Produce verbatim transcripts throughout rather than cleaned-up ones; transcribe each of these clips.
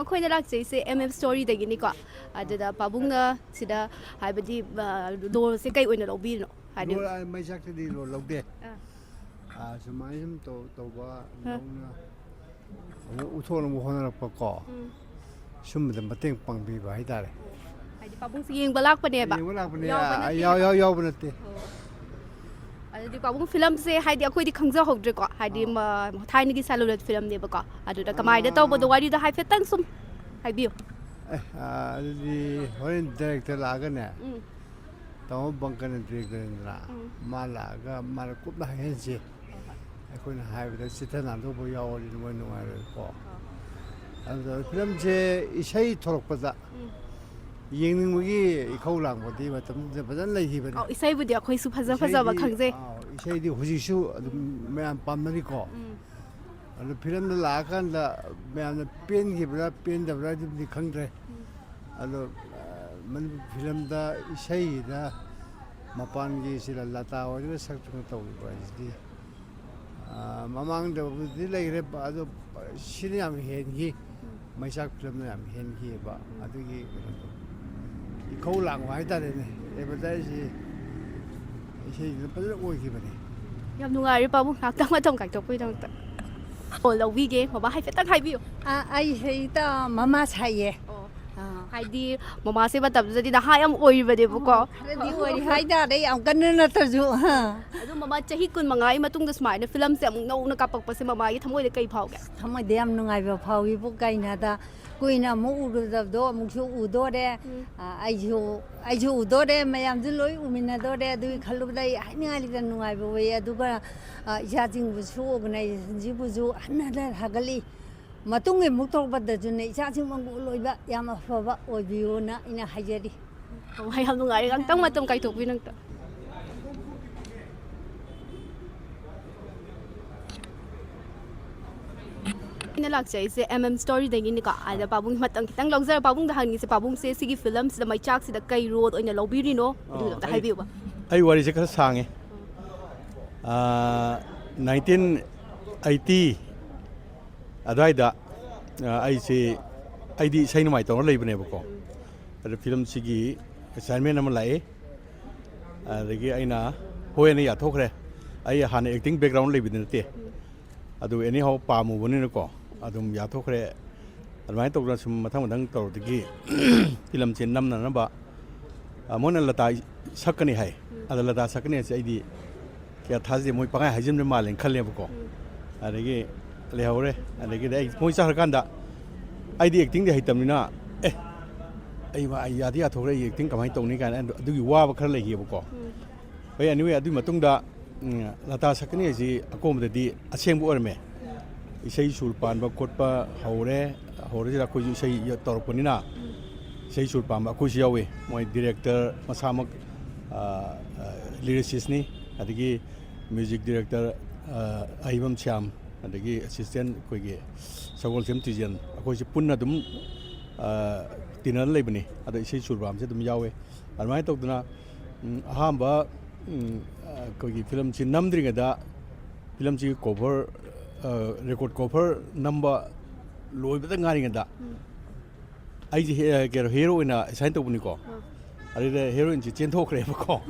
ꯑꯩꯈꯣꯏꯅ ꯂꯥꯛꯆꯩꯁꯦ M M ꯁ꯭ꯇꯣꯔꯤꯗꯒꯤꯅꯤꯀꯣ꯫ ꯑꯗꯨꯗ ꯄꯥꯕꯨꯡꯅ ꯁꯤꯗ, ꯍꯥꯏꯕꯗꯤ, ꯑ, ꯔꯣꯜꯁꯦ ꯀꯩ ꯑꯣꯏꯅ ꯂꯧꯕꯤꯔꯤꯅꯣ? ꯍꯥꯏꯗꯤ ꯔꯣꯜ, ꯑ, ꯃꯩꯆꯥꯛꯇꯗꯤ ꯔꯣꯜ ꯂꯧꯗꯦ꯫ ꯑꯥ꯫ ꯑ, ꯁꯨꯃꯥꯏꯅ ꯁꯨꯝ ꯇꯧ-, ꯇꯧꯕ ꯑꯥ꯫ ꯅꯧꯅ ꯑꯃꯨꯛ ꯎꯠꯊꯣꯛꯅꯕ ꯍꯣꯠꯅꯔꯛꯄ ꯀꯣ꯫ ꯎꯝ꯫ ꯁꯨꯝꯕꯗ ꯃꯇꯦꯡ ꯄꯥꯡꯕꯤꯕ ꯍꯥꯏꯇꯥꯔꯦ꯫ ꯍꯥꯏꯗꯤ ꯄꯥꯕꯨꯡꯁꯦ ꯌꯦꯡꯕ ꯂꯥꯛꯄꯅꯦꯕ꯫ ꯌꯦꯡꯕ ꯂꯥꯛꯄꯅꯦ꯫ ꯌꯥꯎꯕ ꯑ, ꯅꯠꯇꯦ꯫ ꯌꯥꯎ-, ꯌꯥꯎ-, ꯌꯥꯎꯕ ꯅꯠꯇꯦ꯫ ꯑꯣ꯫ ꯑꯗꯨꯗꯤ ꯄꯥꯕꯨꯡ ꯐꯤꯂꯝꯁꯦ ꯍꯥꯏꯗꯤ ꯑꯩꯈꯣꯏꯗꯤ ꯈꯪꯖꯍꯧꯗ꯭ꯔꯦꯀꯣ꯫ ꯍꯥꯏꯗꯤ ꯑꯥ꯫ ꯃ-, ꯊꯥꯏꯅꯒꯤ ꯁꯦꯂꯨꯂꯣꯏꯗ ꯐꯤꯂꯝꯅꯦꯕꯀꯣ꯫ ꯑꯗꯨꯗ ꯀꯃꯥꯏꯅ ꯑꯥ꯫ ꯇꯧꯕꯗꯣ ꯋꯥꯔꯤꯗꯣ ꯍꯥꯏꯐꯦꯠꯇꯪ ꯁꯨꯝ ꯍꯥꯏꯕꯤꯌꯨ꯫ ꯑꯦ, ꯑ, ꯑꯗꯨꯗꯤ ꯍꯣꯔꯦꯟ ꯗꯥꯏꯔꯦꯛꯇꯔ ꯂꯥꯛꯑꯒꯅꯦ꯫ ꯎꯝ꯫ ꯇꯥꯃꯣ ꯕꯪꯀꯅ ꯗꯤꯔꯦꯛꯇꯔꯅꯤꯗꯅ, ꯎꯝ꯫ ꯃꯥ ꯂꯥꯛꯑꯒ ꯃꯥꯅ ꯀꯨꯞꯅ ꯍꯥꯏꯍꯟꯁꯤ꯫ ꯍꯣꯏ, ꯍꯣꯏ꯫ ꯑꯩꯈꯣꯏꯅ ꯍꯥꯏꯕꯗ ꯆꯤꯠꯊ ꯅꯥꯟꯊꯣꯛꯄ ꯌꯥꯎꯔꯗꯤ ꯃꯣꯏ ꯅꯨꯡꯉꯥꯏꯔꯣꯏꯀꯣ꯫ ꯍꯣꯏ, ꯍꯣꯏ꯫ ꯑꯗꯨꯗ ꯐꯤꯂꯝꯁꯦ ꯏꯁꯩ ꯊꯣꯛꯂꯛꯄꯗ ꯎꯝ꯫ ꯌꯦꯡꯅꯤꯡꯕꯒꯤ ꯏꯈꯧ ꯂꯥꯡꯕꯗꯤ ꯃꯇꯝꯗꯨꯗ ꯐꯖꯅ ꯂꯩꯈꯤꯕꯅꯤ꯫ ꯑꯧ, ꯏꯁꯩꯕꯨꯗꯤ ꯑꯩꯈꯣꯏꯁꯨ ꯐꯖ ꯐꯖꯕ ꯏꯁꯩꯗꯤ, ꯈꯪꯖꯩ꯫ ꯑꯥꯎ, ꯏꯁꯩꯗꯤ ꯍꯧꯖꯤꯛꯁꯨ ꯑꯗꯨꯝ ꯎꯝ꯫ ꯃꯌꯥꯝ ꯄꯥꯝꯅꯔꯤꯀꯣ꯫ ꯎꯝ꯫ ꯑꯗꯣ ꯐꯤꯂꯝꯗ ꯂꯥꯛꯑꯀꯥꯟꯗ ꯃꯌꯥꯝꯅ ꯄꯦꯟꯈꯤꯕ꯭ꯔꯥ ꯄꯦꯟꯗꯕ꯭ꯔꯥ ꯑꯗꯨꯕꯨꯗꯤ ꯈꯪꯗ꯭ꯔꯦ꯫ ꯎꯝ꯫ ꯑꯗꯣ, ꯑ, ꯃꯅꯤꯄꯨꯔ ꯐꯤꯂꯝꯗ ꯏꯁꯩꯗ ꯃꯄꯥꯟꯒꯤ ꯁꯤꯗ ꯂꯇꯥ ꯑꯣꯏꯔꯒ ꯁꯛꯇꯅ ꯇꯧꯔꯤꯕ ꯍꯥꯏꯁꯤꯗꯤ, ꯑ, ꯃꯃꯥꯡꯗꯕꯨꯗꯤ ꯂꯩꯈ꯭ꯔꯦ, ꯑꯗꯣ ꯁꯤꯅ ꯌꯥꯝ ꯍꯦꯟꯈꯤ꯫ ꯎꯝ꯫ ꯃꯩꯆꯥꯛ ꯐꯤꯂꯝꯅ ꯌꯥꯝ ꯍꯦꯟꯈꯤꯑꯕ꯫ ꯎꯝ꯫ ꯑꯗꯨꯒꯤ ꯀꯩꯅꯣꯗꯣ, ꯏꯈꯧ ꯂꯥꯡꯕ ꯍꯥꯏꯇꯥꯔꯦꯅꯦ꯫ ꯑꯦꯗꯚꯔꯇꯥꯏꯖꯁꯤ ꯏꯁꯩꯁꯤꯅ ꯐꯖꯅ ꯑꯣꯏꯈꯤꯕꯅꯦ꯫ ꯌꯥꯝ ꯅꯨꯡꯉꯥꯏꯔꯦ ꯄꯥꯕꯨꯡ, ꯉꯥꯏꯍꯥꯛꯇꯪ ꯃꯇꯝ ꯀꯥꯏꯊꯣꯛꯄꯒꯤꯗꯃꯛꯇ꯫ ꯑꯣ, ꯂꯧꯕꯤꯒꯦ꯫ ꯃꯃꯥ ꯍꯥꯏꯐꯦꯠꯇꯪ ꯍꯥꯏꯕꯤꯌꯨ꯫ ꯑ, ꯑꯩꯁꯦ ꯏꯇꯥ ꯃꯃꯥ ꯁꯥꯏꯌꯦ꯫ ꯑꯣ꯫ ꯑꯥ꯫ ꯍꯥꯏꯗꯤ ꯃꯃꯥꯁꯦ ꯃꯇꯝꯗꯨꯗꯗꯤ ꯅꯍꯥ ꯌꯥꯝ ꯑꯣꯏꯔꯤꯕꯅꯦꯕꯀꯣ꯫ ꯑꯣ, ꯈꯔꯗꯤ ꯑꯣꯏꯔꯤ ꯍꯥꯏꯇꯥꯔꯦ, ꯌꯥꯝ ꯀꯟꯅ ꯅꯠꯇ꯭ꯔꯁꯨ꯫ ꯑꯗꯨ ꯃꯃꯥ ꯆꯍꯤ ꯀꯨꯟ ꯃꯉꯥꯒꯤ ꯃꯇꯨꯡꯗ ꯁꯨꯃꯥꯏꯅ ꯐꯤꯂꯝꯁꯦ ꯑꯃꯨꯛ ꯅꯧꯅ ꯀꯥꯞꯄꯛꯄꯁꯦ ꯃꯃꯥꯒꯤ ꯊꯃꯣꯏꯗ ꯀꯩ ꯐꯥꯎꯒꯦ? ꯊꯃꯣꯏꯗ ꯌꯥꯝ ꯅꯨꯡꯉꯥꯏꯕ ꯐꯥꯎꯏꯕꯨ, ꯀꯩꯅꯣꯗ ꯀꯨꯏꯅ ꯑꯃꯨꯛ ꯎꯔꯨꯗꯕꯗꯣ ꯑꯃꯨꯛꯁꯨ ꯎꯗꯣꯔꯦ꯫ ꯎꯝ꯫ ꯑ, ꯑꯩꯁꯨ, ꯑꯩꯁꯨ ꯎꯗꯣꯔꯦ, ꯃꯌꯥꯝꯁꯨ ꯂꯣꯏ ꯎꯃꯤꯟꯅꯗꯣꯔꯦ꯫ ꯑꯗꯨꯒꯤ ꯈꯜꯂꯨꯕꯗ ꯑꯩ ꯍꯥꯏꯅꯤꯡꯉꯥꯏ ꯂꯩꯇꯅ ꯅꯨꯡꯉꯥꯏꯕ ꯑꯣꯏꯌꯦ꯫ ꯑꯗꯨꯒ, ꯑ, ꯏꯆꯥꯁꯤꯡꯕꯨꯁꯨ, ꯑꯣꯔꯒꯅꯥꯏꯖꯦꯁꯟꯁꯤꯕꯨꯁꯨ ꯍꯟꯅ ꯍꯟꯅ ꯊꯥꯒꯠꯂꯤ꯫ ꯃꯇꯨꯡꯒꯤ ꯑꯃꯨꯛ ꯊꯣꯛꯂꯛꯄꯗꯁꯨꯅꯦ, ꯏꯆꯥꯁꯤꯡ ꯃꯪꯒꯣꯜ ꯑꯣꯏꯕ ꯌꯥꯝ ꯑꯐꯕ ꯑꯣꯏꯕꯤꯌꯨꯅ ꯑꯩꯅ ꯍꯥꯏꯖꯔꯤ꯫ ꯋꯥ ꯌꯥꯝ ꯅꯨꯡꯉꯥꯏꯔꯦ꯫ ꯉꯥꯛꯇꯪ ꯃꯇꯝ ꯀꯥꯏꯊꯣꯛꯄꯤꯌꯨ ꯅꯪꯇ꯫ ꯑꯩꯅ ꯂꯥꯛꯆꯔꯤꯁꯦ ꯑꯦꯝ ꯑꯦꯝ ꯁ꯭ꯇꯣꯔꯤꯗꯒꯤꯅꯤꯀꯣ꯫ ꯑꯗ ꯄꯥꯕꯨꯡ ꯃꯇꯝ ꯈꯤꯇꯪ ꯂꯧꯖꯔ ꯄꯥꯕꯨꯡꯗ ꯍꯪꯉꯤꯁꯦ, ꯄꯥꯕꯨꯡꯁꯦ ꯁꯤꯒꯤ ꯐꯤꯂꯝꯁꯤꯗ ꯃꯩꯆꯥꯛꯁꯤꯗ ꯀꯩ ꯔꯣꯜ ꯑꯣꯏꯅ ꯂꯧꯕꯤꯔꯤꯅꯣ? ꯑꯗꯨꯗꯣ ꯑꯣ, ꯑꯝꯇ ꯑꯩ, ꯍꯥꯏꯕꯤꯌꯨꯕ꯫ ꯑꯩ ꯋꯥꯔꯤꯁꯦ ꯈꯔ ꯁꯥꯡꯉꯦ꯫ ꯑꯥ, ꯅꯥꯏꯟꯇꯤꯟ ꯑꯩꯠꯇꯤ ꯑꯗꯨꯋꯥꯏꯗ, ꯑ, ꯑꯩꯁꯤ ꯑꯩꯗꯤ ꯏꯁꯩ ꯅꯨꯡꯉꯥꯏ ꯇꯧꯔ ꯂꯩꯕꯅꯦꯕꯀꯣ꯫ ꯑꯗ ꯐꯤꯂꯝꯁꯤꯒꯤ ꯑꯦꯁꯥꯏꯟꯃꯦꯟ ꯑꯃ ꯂꯥꯛꯑꯦ꯫ ꯑꯗꯒꯤ ꯑꯩꯅ ꯍꯣꯏ ꯑꯅ ꯌꯥꯊꯣꯛꯈ꯭ꯔꯦ꯫ ꯑꯩ ꯍꯥꯟꯅ ꯑꯦꯛꯇꯤꯡ ꯕꯦꯛꯒ꯭ꯔꯥꯎꯟ ꯂꯩꯕꯗꯤ ꯅꯠꯇꯦ꯫ ꯑꯗꯨ ꯑꯦꯅꯤ ꯍꯥꯎ ꯄꯥꯝꯃꯨꯕꯅꯤꯅꯀꯣ ꯑꯗꯨꯝ ꯌꯥꯊꯣꯛꯈ꯭ꯔꯦ꯫ ꯑꯗꯨꯃꯥꯏꯅ ꯇꯧꯗꯅ ꯁꯨꯝ ꯃꯊꯪ ꯃꯊꯪ ꯇꯧꯔꯗꯒꯤ ꯐꯤꯂꯝꯁꯦ ꯅꯝꯅꯅꯕ, ꯑ, ꯃꯣꯏꯅ ꯂꯇꯥ ꯁꯛꯀꯅꯤ ꯍꯥꯏ꯫ ꯑꯗ ꯂꯇꯥ ꯁꯛꯀꯅꯤ ꯍꯥꯏꯁꯦ ꯑꯩꯗꯤ ꯀꯌꯥ ꯊꯥꯖꯗꯦ, ꯃꯣꯏ ꯄꯪꯍꯥꯏ ꯍꯥꯏꯖꯤꯟꯕ ꯃꯥꯜꯂꯦꯅ ꯈꯜꯂꯦꯕꯀꯣ꯫ ꯑꯗꯒꯤ ꯂꯩꯍꯧꯔꯦ꯫ ꯑꯗꯒꯤꯗꯤ ꯑꯩ ꯃꯣꯏ ꯆꯠꯈ꯭ꯔꯀꯥꯟꯗ ꯑꯩꯗꯤ ꯑꯦꯛꯇꯤꯡꯗꯤ ꯍꯩꯇꯕꯅꯤꯅ, "ꯑꯦ, ꯑꯩ ꯋꯥ-, ꯑꯩ ꯌꯥꯗꯤ ꯌꯥꯊꯣꯛꯈ꯭ꯔꯦ, ꯑꯩ ꯑꯦꯛꯇꯤꯡ ꯀꯃꯥꯏꯅ ꯇꯧꯅꯤ?" ꯀꯥꯏꯅ ꯑꯗꯨ-, ꯑꯗꯨꯒꯤ ꯋꯥꯕ ꯈꯔ ꯂꯩꯈꯤꯕꯀꯣ꯫ ꯍꯣꯏ, anyway, ꯑꯗꯨꯒꯤ ꯃꯇꯨꯡꯗ, ꯎꯝ, ꯂꯇꯥ ꯁꯛꯀꯅꯤ ꯍꯥꯏꯁꯤ ꯑꯀꯣꯟꯕꯗꯗꯤ ꯑꯁꯦꯡꯕ ꯑꯣꯏꯔꯝꯃꯦ꯫ ꯏꯁꯩ ꯁꯨꯔ ꯄꯥꯟꯕ ꯈꯣꯠꯄ ꯍꯧꯔꯦ꯫ ꯍꯧꯔꯁꯤꯗ ꯑꯩꯈꯣꯏꯁꯨ ꯏꯁꯩ ꯇꯧꯔꯛꯄꯅꯤꯅ ꯏꯁꯩ ꯁꯨꯔ ꯄꯥꯟꯕ ꯑꯩꯈꯣꯏꯁꯨ ꯌꯥꯎꯏ꯫ ꯃꯣꯏ ꯗꯤꯔꯦꯛꯇꯔ ꯃꯁꯥꯃꯛ, ꯑ, ꯑ, ꯂꯤꯔꯤꯁꯤꯁꯅꯤ, ꯑꯗꯒꯤ ꯃ꯭ꯌꯨꯖꯤꯛ ꯗꯤꯔꯦꯛꯇꯔ, ꯑ, ꯑꯍꯩꯕꯝ ꯁ꯭ꯌꯥꯝ, ꯑꯗꯒꯤ ꯑꯦꯁꯤꯁꯇꯦꯟ ꯑꯩꯈꯣꯏꯒꯤ ꯁꯒꯣꯜꯁꯦꯝ ꯇꯤꯖꯦꯟ, ꯑꯩꯈꯣꯏꯁꯦ ꯄꯨꯟꯅ ꯑꯗꯨꯝ, ꯑ, ꯇꯤꯟꯅꯔ ꯂꯩꯕꯅꯤ꯫ ꯑꯗ ꯏꯁꯩ ꯁꯨꯔ ꯄꯥꯟꯕꯁꯦ ꯑꯗꯨꯝ ꯌꯥꯎꯋꯦ꯫ ꯑꯗꯨꯃꯥꯏꯅ ꯇꯧꯗꯅ, ꯎꯝ, ꯑꯍꯥꯟꯕ, ꯎꯝ, ꯑ, ꯑꯩꯈꯣꯏꯒꯤ ꯐꯤꯂꯝꯁꯤ ꯅꯝꯗ꯭ꯔꯤꯉꯩꯗ ꯐꯤꯂꯝꯁꯤꯒꯤ ꯀꯣꯚꯔ, ꯑ, ꯔꯦꯀꯣꯔꯗ ꯀꯣꯚꯔ ꯅꯝꯕ ꯂꯣꯏꯕꯗ ꯉꯥꯏꯔꯤꯉꯩꯗ ꯑꯩꯁꯦ ꯍꯦ-, ꯀꯩꯅꯣ, ꯍꯦꯔꯣ ꯑꯣꯏꯅ ꯑꯦꯁꯥꯏꯟ ꯇꯧꯕꯅꯤꯀꯣ꯫ ꯑꯗꯨꯗ ꯍꯦꯔꯣꯏꯟꯁꯦ ꯆꯦꯟꯊꯣꯛꯈ꯭ꯔꯦꯕꯀꯣ꯫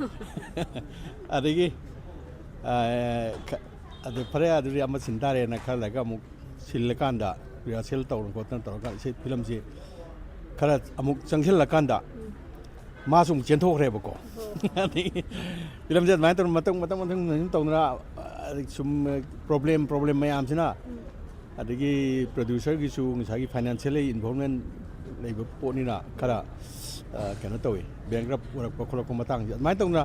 ꯑꯗꯒꯤ, ꯑ, ꯈ-, ꯑꯗꯨ ꯐꯔꯦ, ꯑꯗꯨꯗꯤ ꯑꯃ ꯁꯤꯟ ꯇꯥꯔꯦꯅ ꯈꯜꯂꯒ ꯑꯃꯨꯛ ꯁꯤꯜꯂꯀꯥꯟꯗ, ꯔꯤꯍꯥꯔꯁꯦꯜ ꯇꯧꯗꯅ ꯈꯣꯠꯇꯅ ꯇꯧꯔꯒ ꯏꯁꯩ ꯐꯤꯂꯝꯁꯤ ꯈꯔ ꯑꯃꯨꯛ ꯆꯪꯁꯤꯜꯂꯀꯥꯟꯗ ꯃꯥꯁꯨ ꯑꯃꯨꯛ ꯆꯦꯟꯊꯣꯛꯈ꯭ꯔꯦꯕꯀꯣ꯫ ꯑꯗꯒꯤ ꯐꯤꯂꯝꯁꯦ ꯑꯗꯨꯃꯥꯏꯅ ꯇꯧꯗꯅ ꯃꯊꯪ, ꯃꯊꯪ, ꯃꯊꯪ, ꯃꯊꯪ ꯇꯧꯗꯅ, ꯑ, ꯁꯨꯝ, ꯑ, ꯄ꯭ꯔꯣꯕ꯭ꯂꯦꯝ, ꯄ꯭ꯔꯣꯕ꯭ꯂꯦꯝ ꯃꯌꯥꯝꯁꯤꯅ, ꯑꯗꯒꯤ ꯄ꯭ꯔꯣꯗ꯭ꯌꯨꯁꯔꯒꯤꯁꯨ ꯉꯁꯥꯏꯒꯤ ꯐꯥꯏꯅꯥꯟꯁꯤꯌꯦꯜꯂꯤ ꯏꯟꯚꯣꯜꯞꯃꯦꯟ ꯂꯩꯕ ꯄꯣꯠꯅꯤꯅ ꯈꯔ, ꯑ, ꯀꯩꯅꯣ ꯇꯧꯋꯤ, ꯕꯦꯡꯀ꯭ꯔꯞ ꯑꯣꯏꯔꯛꯄ ꯈꯣꯠꯂꯛꯄ ꯃꯇꯥꯡꯁꯦ꯫ ꯑꯗꯨꯃꯥꯏꯅ ꯇꯧꯗꯅ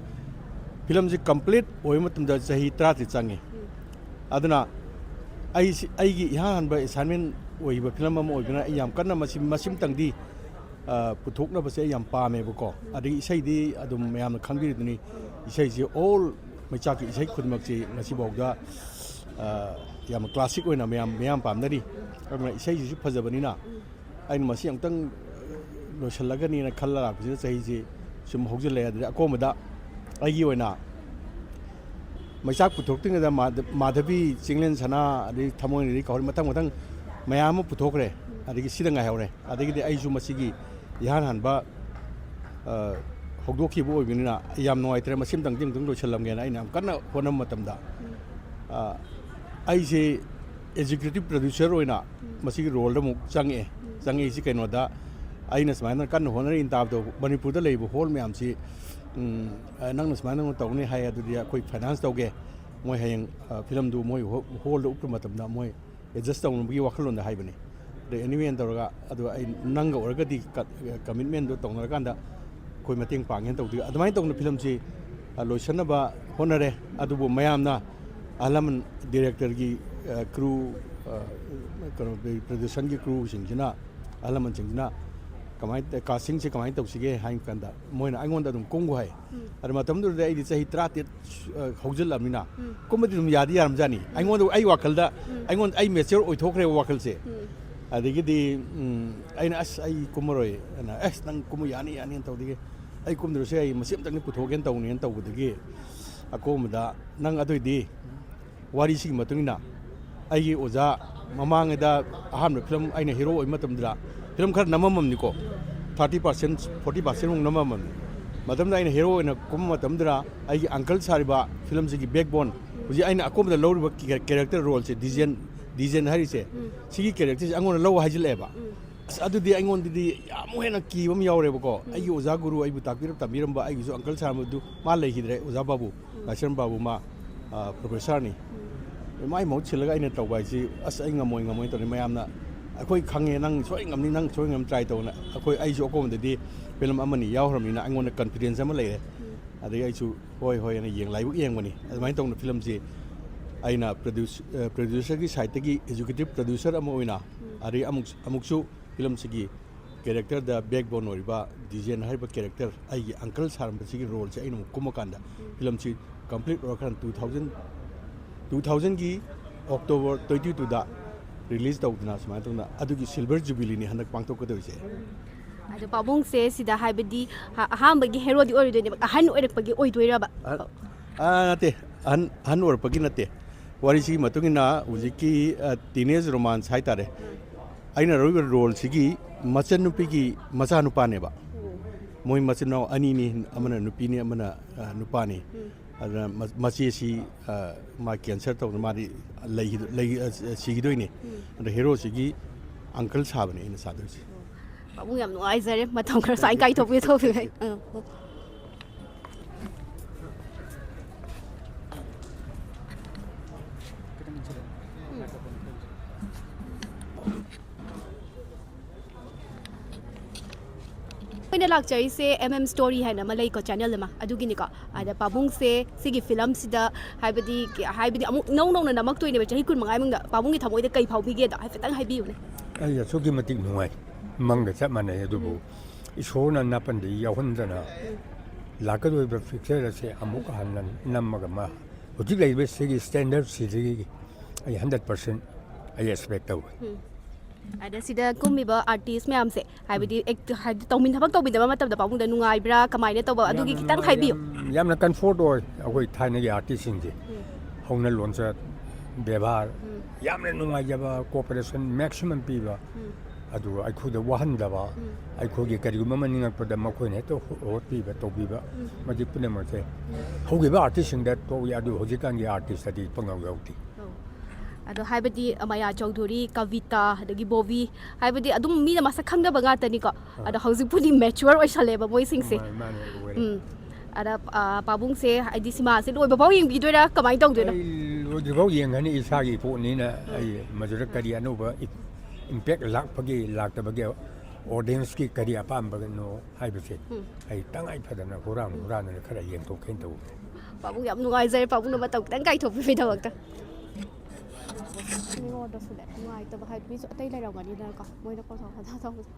ꯐꯤꯂꯝꯁꯦ ꯀꯝꯄ꯭ꯂꯤꯠ ꯑꯣꯏꯕ ꯃꯇꯝꯗ ꯆꯍꯤ ꯇꯔꯥꯇꯔꯦꯠ ꯆꯪꯉꯤ꯫ ꯑꯗꯨꯅ ꯑꯩꯁꯤ, ꯑꯩꯒꯤ ꯏꯍꯥꯟ ꯍꯥꯟꯕ ꯑꯦꯁꯥꯏꯟꯃꯦꯟ ꯑꯣꯏꯕ ꯐꯤꯂꯝ ꯑꯃ ꯑꯣꯏꯕꯅ ꯑꯩ ꯌꯥꯝ ꯀꯟꯅ ꯃꯁꯤ, ꯃꯁꯤꯃꯇꯪꯗꯤ, ꯑ, ꯄꯨꯊꯣꯛꯅꯕꯁꯦ ꯑꯩ ꯌꯥꯝ ꯄꯥꯝꯃꯦꯕꯀꯣ꯫ ꯑꯗꯒꯤ ꯏꯁꯩꯗꯤ ꯑꯗꯨꯝ ꯃꯌꯥꯝꯅ ꯈꯪꯕꯤꯔꯤꯗꯨꯅꯤ, ꯏꯁꯩꯁꯤ ꯑꯣꯜ ꯃꯩꯆꯥꯛꯀꯤ ꯏꯁꯩ ꯈꯨꯗꯤꯡꯃꯛꯁꯤ ꯉꯁꯤꯐꯥꯎꯗ, ꯑ, ꯌꯥꯝ ꯀ꯭ꯂꯥꯁꯤꯛ ꯑꯣꯏꯅ ꯃꯌꯥꯝ, ꯃꯌꯥꯝ ꯄꯥꯝꯅꯔꯤ꯫ ꯑꯗꯨꯅ ꯏꯁꯩꯁꯤꯁꯨ ꯐꯖꯕꯅꯤꯅ ꯑꯩꯅ ꯃꯁꯤ ꯑꯃꯨꯛꯇꯪ ꯂꯣꯏꯁꯤꯜꯂꯒꯅꯤꯅ ꯈꯜꯂ ꯂꯥꯛꯄꯁꯤꯗ ꯆꯍꯤꯁꯤ ꯁꯨꯝ ꯍꯧꯖꯤꯜꯂꯛꯑꯦ꯫ ꯑꯗꯨꯗꯤ ꯑꯀꯣꯟꯕꯗ ꯑꯩꯒꯤ ꯑꯣꯏꯅ ꯃꯩꯆꯥꯛ ꯄꯨꯊꯣꯛꯇ꯭ꯔꯤꯉꯩꯗ ꯃꯥꯙ-, ꯃꯥꯙꯕꯤ, ꯆꯤꯡꯂꯦꯟ ꯁꯅꯥ, ꯑꯗꯩ ꯊꯃꯣꯏꯅꯗꯤ ꯀꯥꯎꯔꯦ, ꯃꯊꯪ ꯃꯊꯪ ꯃꯌꯥꯝ ꯑꯃ ꯄꯨꯊꯣꯛꯈ꯭ꯔꯦ꯫ ꯑꯗꯒꯤ ꯁꯤꯗ ꯉꯥꯏꯍꯧꯔꯦ꯫ ꯑꯗꯒꯤꯗꯤ ꯑꯩꯁꯨ ꯃꯁꯤꯒꯤ ꯏꯍꯥꯟ ꯍꯥꯟꯕ, ꯑ, ꯍꯧꯗꯣꯛꯈꯤꯕ ꯑꯣꯏꯕꯅꯤꯅ ꯑꯩ ꯌꯥꯝ ꯅꯨꯡꯉꯥꯏꯇ꯭ꯔꯦ꯫ ꯃꯁꯤꯝꯇꯪꯗꯤ ꯑꯃꯨꯛꯇꯪ ꯂꯣꯏꯁꯤꯜꯂꯝꯒꯦꯅ ꯑꯩꯅ ꯌꯥꯝ ꯀꯟꯅ ꯍꯣꯠꯅꯕ ꯃꯇꯝꯗ, ꯑ, ꯑꯩꯁꯦ executive producer ꯑꯣꯏꯅ ꯃꯁꯤꯒꯤ role ꯗ ꯑꯃꯨꯛ ꯆꯪꯉꯛꯑꯦ꯫ ꯆꯪꯉꯛꯏꯁꯤ ꯀꯩꯅꯣꯗ, ꯑꯩꯅ ꯁꯨꯃꯥꯏꯅ ꯀꯟꯅ ꯍꯣꯠꯅꯔꯤ ꯇꯥꯕꯗꯣ, ꯃꯅꯤꯄꯨꯔꯗ ꯂꯩꯔꯤꯕ hall ꯃꯌꯥꯝꯁꯤ, ꯎꯝ, ꯑ, ꯅꯪꯅ ꯁꯨꯃꯥꯏꯅ ꯇꯧꯅꯤ ꯍꯥꯏ, ꯑꯗꯨꯗꯤ ꯑꯩꯈꯣꯏ finance ꯇꯧꯒꯦ꯫ ꯃꯣꯏ ꯍꯌꯦꯡ, ꯑ, film ꯗꯨ ꯃꯣꯏ ꯍꯣ-, hall ꯗ ꯎꯠꯄ ꯃꯇꯝꯗ ꯃꯣꯏ adjust ꯇꯧꯅꯕꯒꯤ ꯋꯥꯈꯜꯂꯣꯟꯗ ꯍꯥꯏꯕꯅꯤ꯫ ꯑꯗꯩ anyway ꯇꯧꯔꯒ, ꯑꯗꯨ ꯑꯩ ꯅꯪꯒ ꯑꯣꯏꯔꯒꯗꯤ ꯀ-, commitment ꯗꯣ ꯇꯧꯅꯔꯀꯥꯟꯗ ꯑꯩꯈꯣꯏ ꯃꯇꯦꯡ ꯄꯥꯡꯒꯦꯅ ꯇꯧꯗꯣꯏ꯫ ꯑꯗꯨꯃꯥꯏꯅ ꯇꯧꯅ film ꯁꯤ, ꯑ, ꯂꯣꯏꯁꯤꯟꯅꯕ ꯍꯣꯠꯅꯔꯦ꯫ ꯑꯗꯨꯕꯨ ꯃꯌꯥꯝꯅ ꯑꯍꯜ ꯂꯃꯟ director ꯒꯤ, ꯑ, crew, ꯑ, ꯀꯩꯅꯣ, production ꯒꯤ crew ꯁꯤꯡꯁꯤꯅ, ꯑꯍꯜ ꯂꯃꯟꯁꯤꯡꯁꯤꯅ ꯀꯃꯥꯏꯅ, casting ꯁꯦ ꯀꯃꯥꯏꯅ ꯇꯧꯁꯤꯒꯦ ꯍꯥꯏꯕ ꯀꯥꯟꯗ, ꯃꯣꯏꯅ ꯑꯩꯉꯣꯟꯗ ꯑꯗꯨꯝ ꯀꯨꯝꯈꯣ ꯍꯥꯏ꯫ ꯎꯝ꯫ ꯑꯗꯨ ꯃꯇꯝꯗꯨꯗ ꯑꯩꯗꯤ ꯆꯍꯤ ꯇꯔꯥꯇꯔꯦꯠ ꯁꯨ-, ꯑ, ꯍꯧꯖꯤꯜꯂꯛꯑꯕꯅꯤꯅ, ꯎꯝ꯫ ꯀꯨꯝꯕꯗꯤ ꯑꯗꯨꯝ ꯌꯥꯗꯤ ꯌꯥꯔꯝꯖꯥꯠꯅꯤ꯫ ꯎꯝ꯫ ꯑꯩꯉꯣꯟꯗ, ꯑꯩ ꯋꯥꯈꯜꯗ, ꯎꯝ꯫ ꯑꯩꯉꯣꯟꯗ, ꯑꯩ mature ꯑꯣꯏꯊꯣꯛꯈ꯭ꯔꯦꯕ ꯋꯥꯈꯜꯁꯦ꯫ ꯎꯝ꯫ ꯑꯗꯒꯤꯗꯤ, ꯎꯝ, ꯑꯩꯅ, "ꯑꯁ, ꯑꯩ ꯀꯨꯝꯃꯔꯣꯏ" ꯑꯅ, "ꯑꯁ, ꯅꯪ ꯀꯨꯝꯃꯨ, ꯌꯥꯅꯤ, ꯌꯥꯅꯤ" ꯑꯅ ꯇꯧꯗꯒꯤ, "ꯑꯩ ꯀꯨꯝꯗ꯭ꯔꯁꯨ ꯌꯥꯏ, ꯃꯁꯤ ꯑꯝꯇꯪꯗꯤ ꯄꯨꯊꯣꯛꯀꯦꯅ ꯇꯧꯅꯤꯅ" ꯇꯧꯕꯗꯒꯤ, ꯑꯀꯣꯝꯕꯗ, "ꯅꯪ ꯑꯗꯨꯏꯗꯤ ꯋꯥꯔꯤꯁꯤꯒꯤ ꯃꯇꯨꯡ ꯏꯟꯅ ꯑꯩꯒꯤ ꯑꯣꯖꯥ ꯃꯃꯥꯡꯉꯩꯗ ꯑꯍꯥꯟꯕ film ꯑꯩꯅ hero ꯑꯣꯏꯕ ꯃꯇꯝꯗꯨꯗ film ꯈꯔ ꯅꯝꯃꯝꯃꯕꯅꯤꯀꯣ, thirty percent, forty percent ꯃꯨꯛ ꯅꯝꯃꯝꯃꯕꯅꯤ꯫ ꯃꯇꯝꯗ ꯑꯩꯅ hero ꯑꯣꯏꯅ ꯀꯨꯝꯕ ꯃꯇꯝꯗꯨꯗ ꯑꯩꯒꯤ uncle ꯁꯥꯔꯤꯕ film ꯁꯤꯒꯤ backbone, ꯍꯧꯖꯤꯛ ꯑꯩꯅ ꯑꯀꯣꯝꯕꯗ ꯂꯧꯔꯤꯕ character role ꯁꯦ, ꯗꯤꯖꯦꯟ, ꯗꯤꯖꯦꯟ ꯍꯥꯏꯔꯤꯁꯦ, ꯎꯝ꯫ ꯁꯤꯒꯤ character ꯁꯦ ꯑꯩꯉꯣꯟꯗ ꯂꯧ ꯍꯥꯏꯖꯤꯜꯂꯛꯑꯦꯕ꯫ ꯎꯝ꯫ ꯑꯁ, ꯑꯗꯨꯗꯤ ꯑꯩꯉꯣꯟꯗꯗꯤ ꯌꯥꯝ ꯍꯦꯟꯅ ꯀꯤꯕ ꯑꯃ ꯌꯥꯎꯔꯦꯕꯀꯣ꯫ ꯎꯝ꯫ ꯑꯩꯒꯤ ꯑꯣꯖꯥ ꯒꯨꯔꯨ, ꯑꯩꯕꯨ ꯇꯥꯛꯄꯤꯔꯝ ꯇꯝꯕꯤꯔꯝꯕ ꯑꯩꯒꯤꯁꯨ uncle ꯁꯥꯔꯝꯕꯗꯨ ꯃꯥ ꯂꯩꯈꯤꯗ꯭ꯔꯦ, ꯑꯣꯖꯥ ꯕꯥꯕꯨ, ꯎꯝ꯫ ꯂꯥꯏꯁ꯭ꯔꯝ ꯕꯥꯕꯨ, ꯃꯥ, ꯑ, professor ꯅꯤ꯫ ꯎꯝ꯫ ꯃꯥꯏ ꯃꯍꯨꯠ ꯁꯤꯜꯂꯒ ꯑꯩꯅ ꯇꯧꯕ ꯍꯥꯏꯁꯤ, ꯑꯁ, ꯑꯩ ꯉꯝꯃꯣꯏ, ꯉꯝꯃꯣꯏ ꯇꯧꯅꯤ꯫ ꯃꯌꯥꯝꯅ, "ꯑꯩꯈꯣꯏ ꯈꯪꯉꯦ, ꯅꯪ ꯁꯣꯏ ꯉꯝꯅꯤ, ꯅꯪ ꯁꯣꯏ ꯉꯝ try ꯇꯧꯅ"꯫ ꯑꯩꯈꯣꯏ, ꯑꯩꯁꯨ ꯑꯀꯣꯝꯕꯗꯗꯤ film ꯑꯃꯅꯤ ꯌꯥꯎꯈ꯭ꯔꯕꯅꯤꯅ ꯑꯩꯉꯣꯟꯗ confidence ꯑꯃ ꯂꯩꯔꯦ꯫ ꯎꯝ꯫ ꯑꯗꯒꯤ ꯑꯩꯁꯨ ꯍꯣꯏ, ꯍꯣꯏ ꯍꯥꯏꯅ ꯌꯦꯡ ꯂꯥꯏꯕꯛ ꯌꯦꯡꯕꯅꯤ꯫ ꯑꯗꯨꯃꯥꯏꯅ ꯇꯧꯅ film ꯁꯤ ꯑꯩꯅ produce-, ꯑ, producer ꯒꯤ side ꯇꯒꯤ executive producer ꯑꯃ ꯑꯣꯏꯅ, ꯎꯝ꯫ ꯑꯗꯒꯤ ꯑꯃꯨꯛ, ꯑꯃꯨꯛꯁꯨ film ꯁꯤꯒꯤ character ꯗ backbone ꯑꯣꯏꯔꯤꯕ ꯗꯤꯖꯦꯟ ꯍꯥꯏꯔꯤꯕ character, ꯑꯩꯒꯤ uncle ꯁꯥꯔꯝꯕꯁꯤꯒꯤ role ꯁꯦ ꯑꯩꯅ ꯑꯃꯨꯛ ꯀꯨꯝꯃꯀꯥꯟꯗ, ꯎꯝ꯫ Film ꯁꯤ complete ꯑꯣꯏꯔꯀꯥꯟꯗ two thousand, two thousand ꯒꯤ October twenty two ꯗ release ꯇꯧꯗꯅ, ꯁꯨꯃꯥꯏꯅ ꯇꯧꯗꯅ ꯑꯗꯨꯒꯤ silver jubilee ꯅꯤ ꯍꯟꯗꯛ ꯄꯥꯡꯊꯣꯛꯀꯗꯧꯔꯤꯁꯦ꯫ ꯑꯗꯣ ꯄꯥꯕꯨꯡꯁꯦ ꯁꯤꯗ, ꯍꯥꯏꯕꯗꯤ, ꯍ-, ꯑꯍꯥꯟꯕꯒꯤ hero ꯗꯤ ꯑꯣꯏꯔꯣꯏꯗꯣꯏꯅꯦꯕ, ꯑꯍꯟ ꯑꯣꯏꯔꯛꯄꯒꯤ ꯑꯣꯏꯗꯣꯏꯔꯕ? ꯑ-, ꯑ, ꯅꯠꯇꯦ, ꯑꯍꯟ, ꯑꯍꯟ ꯑꯣꯏꯔꯛꯄꯒꯤ ꯅꯠꯇꯦ꯫ ꯋꯥꯔꯤꯁꯤꯒꯤ ꯃꯇꯨꯡ ꯏꯟꯅ ꯍꯧꯖꯤꯛꯀꯤ, ꯑ, teenage romance ꯍꯥꯏꯇꯥꯔꯦ꯫ ꯑꯩꯅ ꯂꯧꯔꯤꯕ ꯔꯣꯜꯁꯤꯒꯤ ꯃꯆꯟꯅꯨꯄꯤꯒꯤ ꯃꯆꯥꯅꯨꯄꯥꯅꯦꯕ꯫ ꯃꯣꯏ ꯃꯆꯤꯟ ꯃꯅꯥꯎ ꯑꯅꯤꯅꯤ, ꯑꯃꯅ ꯅꯨꯄꯤꯅꯤ, ꯑꯃꯅ, ꯑ, ꯅꯨꯄꯥꯅꯤ꯫ ꯑꯗꯨꯅ ꯃ-, ꯃꯆꯦꯁꯤ, ꯑ, ꯃꯥ ꯀꯦꯟꯁꯔ ꯇꯧꯗꯅ ꯃꯥꯗꯤ ꯂꯩꯈꯤꯗ-, ꯂꯩ-, ꯑ, ꯁꯤꯈꯤꯗꯣꯏꯅꯤ꯫ ꯑꯗ ꯍꯦꯔꯣꯁꯤꯒꯤ ꯑꯪꯀꯜ ꯁꯥꯕꯅꯦ ꯑꯩꯅ ꯁꯥꯗꯣꯏꯁꯦ꯫ ꯄꯥꯕꯨꯡ ꯌꯥꯝ ꯅꯨꯡꯉꯥꯏꯖꯔꯦ, ꯃꯇꯝ ꯈꯔ ꯁꯨꯃꯥꯏꯅ ꯀꯥꯏꯊꯣꯛꯄꯤꯊꯣꯛꯄꯤꯕ꯫ ꯑꯩ, ꯑ, ꯑ꯫ ꯑꯩꯈꯣꯏꯅ ꯂꯥꯛꯆꯔꯤꯁꯦ M M Story ꯍꯥꯏꯅ ꯑꯃ ꯂꯩꯀꯣ, ꯆꯦꯅꯦꯜ ꯑꯃ, ꯑꯗꯨꯒꯤꯅꯤꯀꯣ꯫ ꯑꯗ ꯄꯥꯕꯨꯡꯁꯦ ꯁꯤꯒꯤ ꯐꯤꯂꯝꯁꯤꯗ, ꯍꯥꯏꯕꯗꯤ, ꯍꯥꯏꯕꯗꯤ ꯑꯃꯨꯛ ꯏꯅꯧ ꯅꯧꯅ ꯅꯝꯃꯛꯇꯣꯏꯅꯦꯕ, ꯆꯍꯤ ꯀꯨꯟ ꯃꯉꯥ ꯃꯅꯨꯡꯗ꯫ ꯄꯥꯕꯨꯡꯒꯤ ꯊꯃꯣꯏꯗ ꯀꯩ ꯐꯥꯎꯕꯤꯒꯦꯗꯣ ꯍꯥꯏꯐꯦꯠꯇꯪ ꯍꯥꯏꯕꯤꯌꯨꯅꯦ꯫ ꯑꯩ ꯑꯁꯨꯛꯀꯤ ꯃꯇꯤꯛ ꯅꯨꯡꯉꯥꯏ, ꯃꯪꯒ ꯆꯞ ꯃꯥꯟꯅꯩ꯫ ꯑꯗꯨꯕꯨ ꯏꯁꯣꯔꯅ ꯅꯥꯄꯟꯗ ꯌꯥꯎꯍꯟꯗꯅ ꯂꯥꯛꯀꯗꯧꯔꯤꯕ ꯐꯤꯛꯆꯔ ꯑꯁꯦ ꯑꯃꯨꯛ ꯍꯟꯅ ꯅꯝꯃꯒ ꯃꯥ ꯍꯧꯖꯤꯛ ꯂꯩꯔꯤꯕ ꯁꯤꯒꯤ ꯁ꯭ꯇꯦꯟꯗꯔꯗꯁꯤꯗꯒꯤ ꯑꯩ ꯍꯟꯗ꯭ꯔꯦꯠ ꯄꯥꯔꯁꯦꯟ ꯑꯩ ꯑꯦꯛꯁꯄꯦꯛ ꯇꯧꯏ꯫ ꯎꯝ꯫ ꯑꯗ ꯁꯤꯗ ꯀꯨꯝꯃꯤꯕ ꯑꯥꯔꯇꯤꯁ ꯃꯌꯥꯝꯁꯦ, ꯍꯥꯏꯕꯗꯤ ꯑꯦꯛ-, ꯍꯥꯏꯗꯤ ꯇꯧꯃꯤꯟ-, ꯊꯕꯛ ꯇꯧꯃꯤꯟꯅꯕ ꯃꯇꯝꯗ ꯄꯥꯕꯨꯡꯗ ꯅꯨꯡꯉꯥꯏꯕ꯭ꯔꯥ, ꯀꯃꯥꯏꯅ ꯇꯧꯕ, ꯑꯗꯨꯒꯤ ꯌꯥꯝꯅ ꯈꯤꯇꯪ ꯅꯨꯡꯉꯥꯏ, ꯍꯥꯏꯕꯤꯌꯨ꯫ ꯌꯥꯝ, ꯌꯥꯝꯅ ꯀꯝꯐꯣꯔꯠ ꯑꯣꯏ꯫ ꯑꯩꯈꯣꯏ ꯊꯥꯏꯅꯒꯤ ꯑꯥꯔꯇꯤꯁꯁꯤꯡꯁꯦ ꯍꯧꯅ ꯂꯣꯟꯆꯠ, ꯕꯦꯕꯥꯔ, ꯌꯥꯝꯅ ꯅꯨꯡꯉꯥꯏꯖꯕ, ꯀꯣꯑꯣꯄꯔꯦꯁꯟ ꯃꯦꯛꯁꯤꯃꯝ ꯄꯤꯕ꯫ ꯑꯗꯨꯒ ꯑꯩꯈꯣꯏꯗ ꯋꯥꯍꯟꯗꯕ, ꯑꯩꯈꯣꯏꯒꯤ ꯀꯔꯤꯒꯨꯝꯕ ꯑꯃ ꯅꯤꯡꯉꯛꯄꯗ ꯃꯈꯣꯏꯅ ꯍꯦꯛꯇ ꯍꯣ-, ꯍꯣꯠꯄꯤꯕ, ꯇꯧꯕꯤꯕ, ꯃꯁꯤ ꯄꯨꯝꯅꯃꯛꯁꯦ ꯍꯧꯈꯤꯕ ꯑꯥꯔꯇꯤꯁꯁꯤꯡꯗ ꯊꯣꯛꯏ, ꯑꯗꯨ ꯍꯧꯖꯤꯛꯀꯥꯟꯒꯤ ꯑꯥꯔꯇꯤꯁꯇꯗꯤ ꯄꯪꯌꯥꯎ ꯌꯥꯎꯗꯦ꯫ ꯑꯣ꯫ ꯑꯗꯣ ꯍꯥꯏꯕꯗꯤ ꯃꯌꯥ ꯆꯧꯙꯨꯔꯤ, ꯀꯕꯤꯇꯥ, ꯑꯗꯒꯤ ꯕꯣꯕꯤ, ꯍꯥꯏꯕꯗꯤ ꯑꯗꯨꯝ ꯃꯤꯅ ꯃꯁꯛ ꯈꯪꯅꯕ ꯉꯥꯛꯇꯅꯤꯀꯣ꯫ ꯑꯗꯣ ꯍꯧꯖꯤꯛꯄꯨꯗꯤ ꯃꯦꯆꯨꯋꯔ ꯑꯣꯏꯁꯜꯂꯦꯕ ꯃꯣꯏꯁꯤꯡꯁꯦ꯫ ꯃꯥꯅꯦ, ꯃꯥꯅꯦ, ꯑꯣꯏꯔꯦ꯫ ꯎꯝ꯫ ꯑꯗ, ꯑ, ꯄꯥꯕꯨꯡꯁꯦ ꯍꯥꯏꯗꯤ ꯁꯤꯃꯥꯁꯦ ꯂꯣꯏꯕ ꯐꯥꯎ ꯌꯦꯡꯕꯤꯗꯣꯏꯔꯥ, ꯀꯃꯥꯏꯅ ꯇꯧꯗꯣꯏꯅꯣ? ꯑꯩ ꯂꯣꯏꯗ꯭ꯔꯤꯐꯥꯎ ꯌꯦꯡꯒꯅꯤ, ꯏꯁꯥꯒꯤ ꯄꯣꯠꯅꯤꯅ꯫ ꯑꯩ ꯃꯗꯨꯗ ꯀꯔꯤ ꯑꯅꯧꯕ ꯏꯝꯄꯦꯛ ꯂꯥꯛꯄꯒꯦ, ꯂꯥꯛꯇꯕꯒꯦ, ꯑꯣꯗꯤꯌꯟꯁꯀꯤ ꯀꯔꯤ ꯑꯄꯥꯝꯕꯅꯣ ꯍꯥꯏꯕꯁꯦ ꯑꯩ ꯇꯉꯥꯏ ꯐꯗꯅ ꯍꯨꯔꯥꯟ ꯍꯨꯔꯥꯟꯗꯅ ꯈꯔ ꯌꯦꯡꯊꯣꯛꯀꯦꯅ ꯇꯧꯕꯅꯦ꯫ ꯄꯥꯕꯨꯡ ꯌꯥꯝ ꯅꯨꯡꯉꯥꯏꯖꯔꯦ, ꯄꯥꯕꯨꯡꯅ ꯃꯇꯝ ꯈꯤꯇꯪ ꯀꯥꯏꯊꯣꯛꯄꯤꯕꯩꯗꯃꯛꯇ꯫ ꯃꯤꯉꯣꯟꯗꯁꯨꯅꯦ ꯅꯨꯡꯉꯥꯏꯇꯕ ꯍꯥꯏꯕ ꯃꯤꯁꯨ ꯑꯇꯩ ꯂꯩꯔꯝꯒꯅꯤꯗꯅꯀꯣ, ꯃꯣꯏꯅ ꯄꯣꯠꯊꯣꯛ ꯄꯣꯠꯊꯣꯛ ꯇꯧꯕꯁꯦ꯫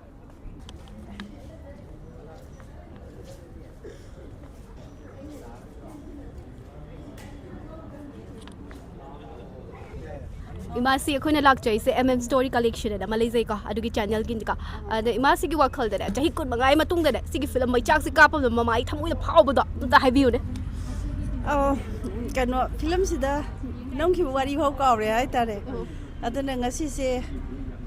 ꯏꯃꯥꯁꯤ ꯑꯩꯈꯣꯏꯅ ꯂꯥꯛꯆꯔꯤꯁꯦ M M Story Collection ꯑꯅ ꯑꯃ ꯂꯩꯖꯩꯀꯣ, ꯑꯗꯨꯒꯤ ꯆꯦꯅꯦꯜꯒꯤꯅꯤꯀꯣ꯫ ꯑꯗ ꯏꯃꯥꯁꯤꯒꯤ ꯋꯥꯈꯜꯗꯅꯦ, ꯆꯍꯤ ꯀꯨꯟ ꯃꯉꯥꯒꯤ ꯃꯇꯨꯡꯗꯅꯦ, ꯁꯤꯒꯤ ꯐꯤꯂꯝ ꯃꯩꯆꯥꯛꯁꯦ ꯀꯥꯞꯄꯗ ꯃꯃꯥꯒꯤ ꯊꯃꯣꯏꯗ ꯐꯥꯎꯕꯗꯣ ꯑꯝꯇ ꯍꯥꯏꯕꯤꯌꯨꯅꯦ꯫ ꯑꯣ, ꯀꯩꯅꯣ, ꯐꯤꯂꯝꯁꯤꯗ ꯅꯝꯈꯤꯕ ꯋꯥꯔꯤ ꯐꯥꯎ ꯀꯥꯎꯔꯦ ꯍꯥꯏꯇꯥꯔꯦ꯫ ꯑꯗꯨꯅ ꯉꯁꯤꯁꯦ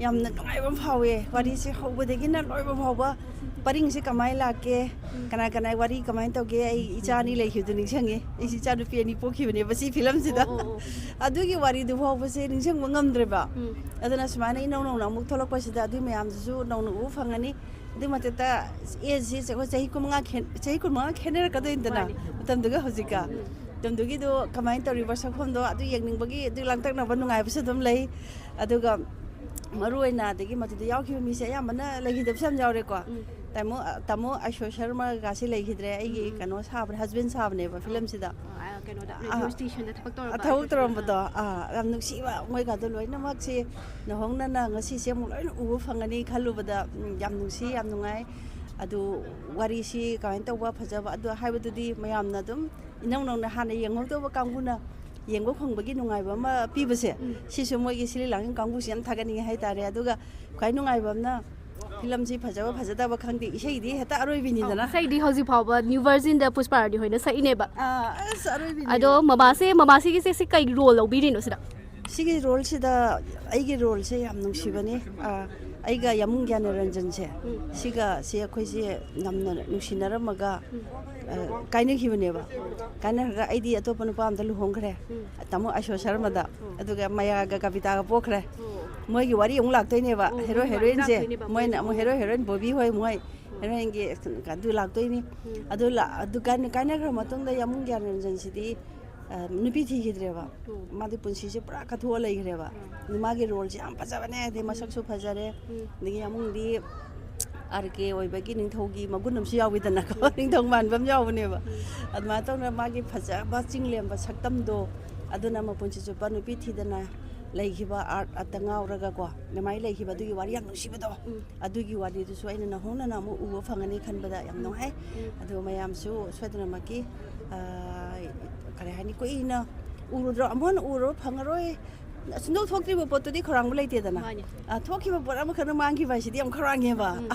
ꯌꯥꯝꯅ ꯅꯨꯡꯉꯥꯏꯕ ꯑꯃ ꯐꯥꯎꯋꯦ꯫ ꯋꯥꯔꯤꯁꯦ ꯍꯧꯕꯗꯒꯤꯅ ꯂꯣꯏꯕ ꯐꯥꯎꯕ ꯄꯔꯤꯡꯁꯦ ꯀꯃꯥꯏꯅ ꯂꯥꯛꯀꯦ, ꯀꯅꯥ ꯀꯅꯥ ꯋꯥꯔꯤ ꯀꯃꯥꯏꯅ ꯇꯧꯒꯦ? ꯑꯩ ꯏꯆꯥ ꯑꯅꯤ ꯂꯩꯈꯤꯕꯗꯨ ꯅꯤꯡꯁꯤꯡꯉꯦ꯫ ꯑꯩꯁꯦ ꯏꯆꯥ ꯅꯨꯄꯤ ꯑꯅꯤ ꯄꯣꯛꯈꯤꯕꯅꯦꯕ ꯁꯤ ꯐꯤꯂꯝꯁꯤꯗ꯫ ꯑꯣ, ꯑꯣ, ꯑꯣ꯫ ꯑꯗꯨꯒꯤ ꯋꯥꯔꯤꯗꯨ ꯐꯥꯎꯕꯁꯦ ꯅꯤꯡꯁꯤꯡꯕ ꯉꯝꯗ꯭ꯔꯦꯕ꯫ ꯎꯝ꯫ ꯑꯗꯨꯅ ꯁꯨꯃꯥꯏꯅ ꯏꯅꯧ ꯅꯧꯅ ꯑꯃꯨꯛ ꯊꯣꯛꯂꯛꯄꯁꯤꯗ ꯑꯗꯨꯏ ꯃꯌꯥꯝꯗꯨꯁꯨ ꯅꯧꯅ ꯎꯕ ꯐꯪꯉꯅꯤ꯫ ꯑꯗꯨꯏ ꯃꯊꯛꯇ ꯑꯦꯖꯁꯤ ꯑꯩꯈꯣꯏ ꯆꯍꯤ ꯀꯨꯟꯃꯉꯥ ꯈꯦꯠ-, ꯆꯍꯤ ꯀꯨꯟꯃꯉꯥ ꯈꯦꯠꯅꯔꯛꯀꯗꯣꯏꯅꯤꯗꯅ꯫ ꯃꯥꯅꯤ꯫ ꯃꯇꯝꯗꯨꯒ ꯍꯧꯖꯤꯛꯀ꯫ ꯎꯝ꯫ ꯃꯇꯝꯗꯨꯒꯤꯗꯣ ꯀꯃꯥꯏꯅ ꯇꯧꯔꯤꯕ ꯁꯛꯐꯝꯗꯣ ꯑꯗꯨ ꯌꯦꯡꯅꯤꯡꯕꯒꯤ, ꯑꯗꯨ ꯂꯥꯡꯇꯛꯅꯕ ꯅꯨꯡꯉꯥꯏꯕꯁꯨ ꯑꯗꯨꯝ ꯂꯩ꯫ ꯑꯗꯨꯒ ꯃꯔꯨ ꯑꯣꯏꯅ ꯑꯗꯒꯤ ꯃꯗꯨꯗ ꯌꯥꯎꯈꯤꯕ ꯃꯤꯁꯦ ꯑꯌꯥꯝꯕꯅ ꯂꯩꯈꯤꯗꯕꯁꯨ ꯌꯥꯝ ꯌꯥꯎꯔꯦꯀꯣ꯫ ꯎꯝ꯫ ꯇꯥꯃꯣ, ꯇꯥꯃꯣ ꯑꯥꯏꯁꯣ ꯁꯔꯃꯒꯁꯤ ꯂꯩꯈꯤꯗ꯭ꯔꯦ, ꯑꯩꯒꯤ ꯎꯝ꯫ ꯀꯩꯅꯣ ꯁꯥꯕꯅꯦ, ꯍꯁꯕꯦꯟ ꯁꯥꯕꯅꯦꯕ ꯐꯤꯂꯝꯁꯤꯗ꯫ ꯑ, ꯀꯩꯅꯣꯗ, ꯑꯥ, ꯔꯦꯗꯤꯑꯣ ꯁ꯭ꯇꯦꯁꯟꯗ ꯊꯕꯛ ꯇꯧꯔꯝꯕ ꯊꯕꯛ ꯑꯥꯏꯁꯣ ꯁꯔꯃ꯫ ꯇꯧꯔꯝꯕꯗꯣ꯫ ꯑꯥ, ꯌꯥꯝ ꯅꯨꯡꯁꯤꯕ, ꯃꯣꯏꯒꯗꯣ ꯂꯣꯏꯅꯃꯛꯁꯤ ꯅꯧꯍꯧꯅꯅ ꯉꯁꯤꯁꯦ ꯑꯃꯨꯛ ꯂꯣꯏꯅ ꯎꯕ ꯐꯪꯒꯅꯤ ꯈꯜꯂꯨꯕꯗ, ꯎꯝ, ꯌꯥꯝ ꯅꯨꯡꯁꯤ, ꯌꯥꯝ ꯅꯨꯡꯉꯥꯏ꯫ ꯑꯗꯨ ꯋꯥꯔꯤꯁꯤ ꯀꯃꯥꯏꯅ ꯇꯧꯕ, ꯐꯖꯕ, ꯑꯗꯨ ꯍꯥꯏꯕꯗꯨꯗꯤ ꯃꯌꯥꯝꯅ ꯑꯗꯨꯝ ꯏꯅꯧ ꯅꯧꯅ ꯍꯥꯟꯅ ꯌꯦꯡꯍꯧꯗꯕ ꯀꯥꯡꯕꯨꯅ ꯌꯦꯡꯕ ꯐꯪꯕꯒꯤ ꯅꯨꯡꯉꯥꯏꯕ ꯑꯃ ꯄꯤꯕꯁꯦ, ꯎꯝ꯫ ꯁꯤꯁꯨ ꯃꯣꯏꯒꯤ ꯁꯤꯂꯤ ꯂꯥꯡꯖꯤꯡ ꯀꯥꯡꯕꯨꯁꯤ ꯌꯥꯝ ꯊꯥꯒꯠꯅꯤꯡꯉꯦ ꯍꯥꯏꯇꯥꯔꯦ꯫ ꯑꯗꯨꯒ ꯈ꯭ꯋꯥꯏ ꯅꯨꯡꯉꯥꯏꯕ ꯑꯃꯅ ꯐꯤꯂꯝꯁꯤ ꯐꯖꯕ ꯐꯖꯗꯕ ꯈꯪꯗꯦ, ꯏꯁꯩꯗꯤ ꯍꯦꯛꯇ ꯑꯔꯣꯏꯕꯤꯅꯤꯗꯅ꯫ ꯑꯧ, ꯏꯁꯩꯗꯤ ꯍꯧꯖꯤꯛ ꯐꯥꯎꯕ ꯅ꯭ꯌꯨ ꯚꯔꯖꯤꯟꯗ ꯄꯨꯁꯄꯥꯔꯥꯅꯤ ꯍꯣꯏꯅ ꯁꯛꯏꯅꯦꯕ꯫ ꯑꯥ, ꯑꯁ, ꯑꯔꯣꯏꯕꯤꯅꯦꯕ꯫ ꯑꯗꯣ ꯃꯃꯥꯁꯦ, ꯃꯃꯥꯁꯤꯒꯤꯁꯦ ꯁꯤ ꯀꯩ ꯔꯣꯜ ꯂꯧꯕꯤꯔꯤꯅꯣ ꯁꯤꯗ? ꯁꯤꯒꯤ ꯔꯣꯜꯁꯤꯗ ꯑꯩꯒꯤ ꯔꯣꯜꯁꯦ ꯌꯥꯝ ꯅꯨꯡꯁꯤꯕꯅꯤ꯫ ꯑꯥ, ꯑꯩꯒ ꯌꯥꯃꯨꯡ ꯒ꯭ꯌꯥꯅꯔꯟꯖꯟꯁꯦ, ꯎꯝ꯫ ꯁꯤꯒ ꯁꯤ ꯑꯩꯈꯣꯏꯁꯦ ꯌꯥꯝꯅ ꯅꯨꯡꯁꯤꯅꯔꯝꯃꯒ, ꯎꯝ꯫ ꯑ, ꯀꯥꯏꯅꯈꯤꯕꯅꯦꯕ꯫ ꯀꯥꯏꯅꯈ꯭ꯔꯒ ꯑꯩꯗꯤ ꯑꯇꯣꯞꯄ ꯅꯨꯄꯥ ꯑꯃꯗ ꯂꯨꯍꯣꯡꯈ꯭ꯔꯦ, ꯎꯝ꯫ ꯇꯥꯃꯣ ꯑꯥꯏꯁꯣ ꯁꯔꯃꯗ꯫ ꯎꯝ꯫ ꯑꯗꯨꯒ ꯃꯌꯥꯒ ꯀꯕꯤꯇꯥꯒ ꯄꯣꯛꯈ꯭ꯔꯦ꯫ ꯎꯝ꯫ ꯃꯣꯏꯒꯤ ꯋꯥꯔꯤ ꯑꯃꯨꯛ ꯂꯥꯛꯇꯣꯏꯅꯦꯕ, ꯎꯝ, ꯍꯦꯔꯣ ꯃꯣꯏꯒꯤ ꯋꯥꯔꯤ ꯍꯦꯔꯣꯏꯟꯁꯦ꯫ ꯂꯥꯛꯇꯣꯏꯅꯦꯕ, ꯃꯣꯏꯅ ꯃꯣꯏꯒꯤ꯫ ꯑꯃꯨꯛ ꯎꯝ꯫ ꯍꯦꯔꯣ ꯍꯦꯔꯣꯏꯟ ꯕꯣꯕꯤ ꯍꯣꯏ ꯃꯣꯏ꯫ ꯎꯝ꯫ ꯍꯦꯔꯣꯏꯟꯒꯤ ꯑꯗꯨ ꯂꯥꯛꯇꯣꯏꯅꯤ꯫ ꯎꯝ꯫ ꯑꯗꯨ ꯂꯥ-, ꯑꯗꯨ ꯀꯥꯏꯅ-, ꯀꯥꯏꯅꯈ꯭ꯔ ꯃꯇꯨꯡꯗ ꯌꯥꯃꯨꯡ ꯒ꯭ꯌꯥꯅꯔꯟꯖꯟꯁꯤꯗꯤ, ꯑ, ꯅꯨꯄꯤ ꯊꯤꯈꯤꯗ꯭ꯔꯦꯕ꯫ ꯎꯝ꯫ ꯃꯥꯗꯤ ꯄꯨꯟꯁꯤꯁꯦ ꯄꯨꯔꯥ ꯀꯠꯊꯣꯛꯑ ꯂꯩꯈ꯭ꯔꯦꯕ꯫ ꯎꯝ꯫ ꯑꯗꯨ ꯃꯥꯒꯤ ꯔꯣꯜꯁꯦ ꯌꯥꯝ ꯐꯖꯕꯅꯦ, ꯑꯗꯩ ꯎꯝ꯫ ꯃꯁꯛꯁꯨ ꯐꯖꯔꯦ꯫ ꯎꯝ꯫ ꯑꯗꯒꯤ ꯌꯥꯃꯨꯡꯗꯤ ꯑꯥꯔ ꯀꯦ ꯑꯣꯏꯕꯒꯤ ꯅꯤꯡꯊꯧꯒꯤ ꯃꯒꯨꯟ ꯑꯃꯁꯨ ꯌꯥꯎꯋꯤꯗꯅꯀꯣ, ꯎꯝ꯫ ꯅꯤꯡꯊꯧ ꯃꯥꯟꯕ ꯑꯃ ꯌꯥꯎꯕꯅꯦꯕ꯫ ꯎꯝ꯫ ꯑꯗꯨꯃꯥꯏꯅ ꯇꯧꯗꯅ ꯃꯥꯒꯤ ꯐꯖꯕ ꯆꯤꯡꯂꯦꯝꯕ ꯁꯛꯇꯝꯗꯣ, ꯑꯗꯨꯅ ꯃꯄꯨꯟꯁꯤ ꯆꯨꯞꯄ ꯅꯨꯄꯤ ꯊꯤꯗꯅ ꯂꯩꯈꯤꯕ, ꯑꯥꯔꯠ, ꯑꯥꯔꯠꯇ ꯉꯥꯎꯔꯒꯀꯣ, ꯑꯗꯨꯃꯥꯏꯅ ꯂꯩꯈꯤꯕ ꯑꯗꯨꯒꯤ ꯋꯥꯔꯤ ꯌꯥꯝ ꯅꯨꯡꯁꯤꯕꯗꯣ, ꯎꯝ꯫ ꯑꯗꯨꯒꯤ ꯋꯥꯔꯤꯗꯨꯁꯨ ꯑꯩꯅ ꯅꯧꯍꯧꯅꯅ ꯑꯃꯨꯛ ꯎꯕ ꯐꯪꯒꯅꯤ ꯈꯟꯕꯗ ꯌꯥꯝ ꯎꯝ꯫ ꯅꯨꯡꯉꯥꯏ꯫ ꯎꯝ꯫ ꯑꯗꯨ ꯃꯌꯥꯝꯁꯨ ꯁꯣꯏꯗꯅꯃꯛꯀꯤ, ꯑ, ꯀꯔꯤ ꯍꯥꯏꯅꯤ, ꯀꯨꯏꯅ ꯎꯔꯨꯗ꯭ꯔꯣ, ꯑꯃꯨꯛ ꯍꯟꯅ ꯎꯔꯨꯕ ꯐꯪꯉꯔꯣꯏ, ꯁꯨꯡꯊꯣꯛ ꯊꯣꯛꯇ꯭ꯔꯤꯕ ꯄꯣꯠꯇꯨꯗꯤ ꯈꯧꯔꯥꯡꯕ ꯂꯩꯇꯦꯗꯅ꯫ ꯃꯥꯅꯤ꯫ ꯑ, ꯊꯣꯛꯈꯤꯕ ꯄꯣꯠ ꯑꯃꯈꯛꯅ ꯃꯥꯡꯈꯤꯕ ꯍꯥꯏꯁꯤꯗꯤ ꯌꯥꯝ ꯈꯧꯔꯥꯡꯉꯦꯕ꯫ ꯎꯝ꯫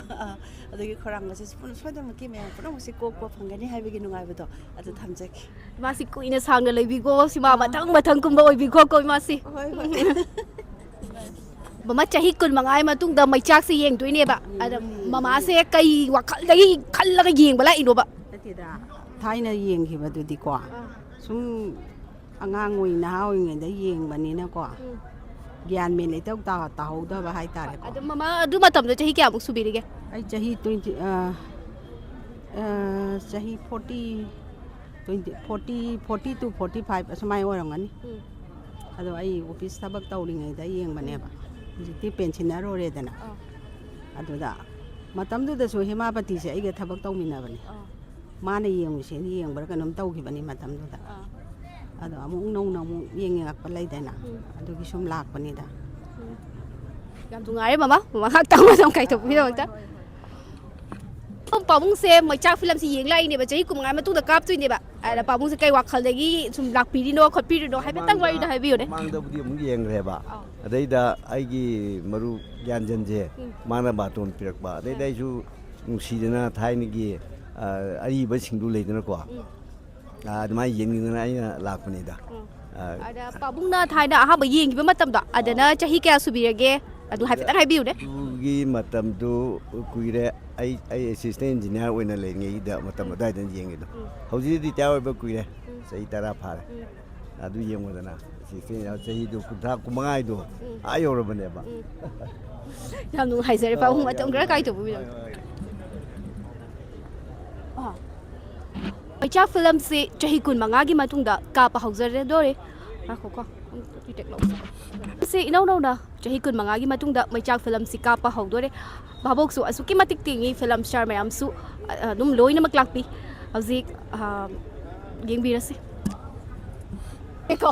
ꯑꯗꯨꯒꯤ ꯈꯧꯔꯥꯡꯕꯁꯦ ꯁꯨꯡ-, ꯁꯣꯏꯗꯅꯃꯛꯀꯤ ꯃꯌꯥꯝ ꯄꯨꯝꯅꯃꯛꯁꯦ ꯀꯣꯛꯄ ꯐꯪꯒꯅꯤ ꯍꯥꯏꯕꯒꯤ ꯅꯨꯡꯉꯥꯏꯕꯗꯣ ꯑꯗꯨ ꯊꯝꯖꯒꯦ꯫ ꯃꯥꯁꯤ ꯀꯨꯏꯅ ꯁꯥꯡꯅ ꯂꯩꯕꯤꯀꯣ, ꯁꯤꯃꯥ ꯑꯥ꯫ ꯃꯊꯪ ꯃꯊꯪ ꯀꯨꯝꯕ ꯑꯣꯏꯕꯤꯈꯣꯀꯣ ꯏꯃꯥꯁꯤ꯫ ꯍꯣꯏ, ꯍꯣꯏ꯫ ꯃꯃꯥ, ꯆꯍꯤ ꯀꯨꯟ ꯃꯉꯥꯒꯤ ꯃꯇꯨꯡꯗ ꯃꯩꯆꯥꯛꯁꯦ ꯌꯦꯡꯗꯣꯏꯅꯦꯕ꯫ ꯑꯗ ꯃꯃꯥꯁꯦ ꯀꯩ ꯋꯥꯈꯜꯗꯒꯤ ꯈꯜꯂꯒ ꯌꯦꯡꯕ ꯂꯥꯛꯏꯅꯣꯕ? ꯅꯠꯇꯦꯗ, ꯊꯥꯏꯅ ꯌꯦꯡꯈꯤꯕꯗꯨꯗꯤꯀꯣ, ꯁꯨꯝ ꯑꯉꯥꯡ ꯑꯣꯏ ꯅꯍꯥ ꯑꯣꯏꯔꯤꯉꯩꯗ ꯌꯦꯡꯕꯅꯤꯅꯀꯣ, ꯒ꯭ꯌꯥꯟ ꯃꯦꯟ ꯏꯇꯧ ꯇꯥ- ꯇꯥꯍꯧꯗꯕ ꯍꯥꯏꯇꯥꯔꯦꯀꯣ꯫ ꯑꯗꯣ ꯃꯃꯥ, ꯑꯗꯨ ꯃꯇꯝꯗ ꯆꯍꯤ ꯀꯌꯥꯃꯨꯛ ꯁꯨꯕꯤꯔꯤꯒꯦ? ꯑꯩ ꯆꯍꯤ ꯇ꯭ꯋꯦꯟꯇꯤ, ꯆꯍꯤ forty, twenty, forty, forty two forty five ꯑꯁꯨꯃꯥꯏꯅ ꯑꯣꯏꯔꯝꯒꯅꯤ꯫ ꯑꯗꯣ ꯑꯩ ꯑꯣꯐꯤꯁ ꯊꯕꯛ ꯇꯧꯔꯤꯉꯩꯗ ꯌꯦꯡꯕꯅꯦꯕ, ꯍꯧꯖꯤꯛꯇꯤ ꯄꯦꯟꯁꯤꯟꯅꯔ ꯑꯣꯏꯔꯦꯗꯅ꯫ ꯑꯗꯨꯗ ꯃꯇꯝꯗꯨꯗꯁꯨ ꯍꯦꯃꯥꯄꯇꯤꯁꯦ ꯑꯩꯒ ꯊꯕꯛ ꯇꯧꯃꯤꯟꯅꯕꯅꯦ꯫ ꯃꯥꯅ ꯌꯦꯡꯉꯨꯁꯦꯅ ꯌꯦꯡꯕ꯭ꯔꯥ ꯀꯩꯅꯣꯝ ꯇꯧꯈꯤꯕꯅꯤ ꯃꯇꯝꯗꯨꯗ꯫ ꯑꯗꯣ ꯑꯃꯨꯛ ꯅꯧꯅ ꯑꯃꯨꯛ ꯌꯦꯡꯅꯤꯡꯉꯛꯄ ꯂꯩꯗꯅ, ꯑꯗꯨꯒꯤ ꯁꯨꯝ ꯂꯥꯛꯄꯅꯤꯗ꯫ ꯌꯥꯝ ꯅꯨꯡꯉꯥꯏꯔꯦ ꯃꯃꯥ, ꯃꯃꯥ ꯉꯥꯏꯍꯥꯛꯇꯪ ꯃꯇꯝ ꯀꯥꯏꯊꯣꯛꯄꯒꯤꯗꯃꯛꯇ꯫ ꯄꯥꯕꯨꯡꯁꯦ ꯃꯩꯆꯥꯛ ꯐꯤꯂꯝꯁꯤ ꯌꯦꯡ ꯂꯥꯛꯏꯅꯦꯕ, ꯆꯍꯤ ꯀꯨꯟ ꯃꯉꯥ ꯃꯇꯨꯡꯗ ꯀꯥꯞꯇꯣꯏꯅꯦꯕ꯫ ꯑꯗ ꯄꯥꯕꯨꯡꯁꯦ ꯀꯩ ꯋꯥꯈꯜꯗꯒꯤ ꯁꯨꯝ ꯂꯥꯛꯄꯤꯔꯤꯅꯣ ꯈꯣꯠꯄꯤꯔꯤꯅꯣ ꯍꯥꯏꯐꯦꯠꯇꯪ ꯋꯥꯔꯤꯗꯣ ꯍꯥꯏꯕꯤꯌꯨꯅꯦ꯫ ꯃꯃꯥꯡꯗꯕꯨꯗꯤ ꯑꯃꯨꯛ ꯌꯦꯡꯈ꯭ꯔꯦꯕ꯫ ꯑꯗꯩꯗ ꯑꯩꯒꯤ ꯃꯔꯨꯞ ꯒ꯭ꯌꯥꯟꯖꯟꯁꯦ, ꯃꯥꯅ ꯕꯥꯇꯣꯟ ꯄꯤꯔꯛꯄ, ꯑꯗꯩꯗ ꯑꯩꯁꯨ ꯅꯨꯡꯁꯤꯗꯅ ꯊꯥꯏꯅꯒꯤ ꯑ, ꯑꯔꯤꯕꯁꯤꯡꯗꯨ ꯂꯩꯗꯅꯀꯣ꯫ ꯑ, ꯑꯗꯨꯃꯥꯏꯅ ꯌꯦꯡꯅꯤꯡꯗꯅ ꯑꯩꯅ ꯂꯥꯛꯄꯅꯤꯗ꯫ ꯑ, ꯑꯗ ꯄꯥꯕꯨꯡꯅ ꯊꯥꯏꯅ ꯑꯍꯥꯟꯕ ꯌꯦꯡꯈꯤꯕ ꯃꯇꯝꯗꯣ, ꯑꯗꯅ ꯆꯍꯤ ꯀꯌꯥ ꯁꯨꯕꯤꯔꯒꯦ? ꯑꯗꯨ ꯍꯥꯏꯐꯦꯠꯇꯪ ꯍꯥꯏꯕꯤꯌꯨꯅꯦ꯫ ꯑꯗꯨꯒꯤ ꯃꯇꯝꯗꯨ ꯀꯨꯏꯔꯦ꯫ ꯑꯩ ꯑꯩ ꯑꯦꯁꯤꯁꯇꯦꯟ ꯏꯟꯖꯤꯅꯤꯌꯥꯔ ꯑꯣꯏꯅ ꯂꯩꯔꯤꯉꯩꯗ ꯃꯇꯝ ꯑꯗꯨꯋꯥꯏꯗ ꯌꯦꯡꯉꯤꯗꯣ꯫ ꯍꯧꯖꯤꯛꯇꯤ ꯔꯤꯇꯥꯌꯔ ꯑꯣꯏꯕ ꯀꯨꯏꯔꯦ꯫ ꯆꯍꯤ ꯇꯔꯥ ꯐꯥꯔꯦ꯫ ꯑꯗꯨ ꯌꯦꯡꯉꯨꯗꯅ, ꯑꯦꯁꯤꯁꯇꯦꯟ ꯏꯟꯖꯤꯅꯤꯌꯥꯔ ꯆꯍꯤꯗꯨ ꯀꯨꯟꯊ꯭ꯔꯥ, ꯀꯨꯟꯃꯉꯥꯗꯣ ꯑꯥ ꯌꯧꯔꯕꯅꯦꯕ꯫ ꯌꯥꯝ ꯅꯨꯡꯉꯥꯏꯖꯔꯦ ꯄꯥꯕꯨꯡ, ꯃꯇꯝ ꯈꯔ ꯀꯥꯏꯊꯣꯛꯄꯤꯔꯝꯃꯨ꯫ ꯑꯥ꯫ ꯃꯩꯆꯥꯛ ꯐꯤꯂꯝꯁꯤ ꯆꯍꯤ ꯀꯨꯟ ꯃꯉꯥꯒꯤ ꯃꯇꯨꯡꯗ ꯀꯥꯞꯄ ꯍꯧꯖꯔꯗꯣꯔꯦ꯫ ꯉꯥꯏꯈꯣꯀꯣ, ꯑꯃꯨꯛ ꯇꯦꯛ ꯂꯧꯁꯤꯀꯣ꯫ ꯁꯤ ꯏꯅꯧ ꯅꯧꯅ ꯆꯍꯤ ꯀꯨꯟ ꯃꯉꯥꯒꯤ ꯃꯇꯨꯡꯗ ꯃꯩꯆꯥꯛ ꯐꯤꯂꯝꯁꯤ ꯀꯥꯞꯄ ꯍꯧꯗꯣꯔꯦ꯫ ꯚꯥꯕꯣꯛꯁꯨ ꯑꯁꯨꯛꯀꯤ ꯃꯇꯤꯛ ꯇꯤꯡꯉꯤ, ꯐꯤꯂꯝ ꯁ꯭ꯇꯥꯔ ꯃꯌꯥꯝꯁꯨ, ꯑ, ꯑꯗꯨꯝ ꯂꯣꯏꯅꯃꯛ ꯂꯥꯛꯄꯤ꯫ ꯍꯧꯖꯤꯛ, ꯑ, ꯌꯦꯡꯕꯤꯔꯁꯤ꯫ ꯀꯣ꯫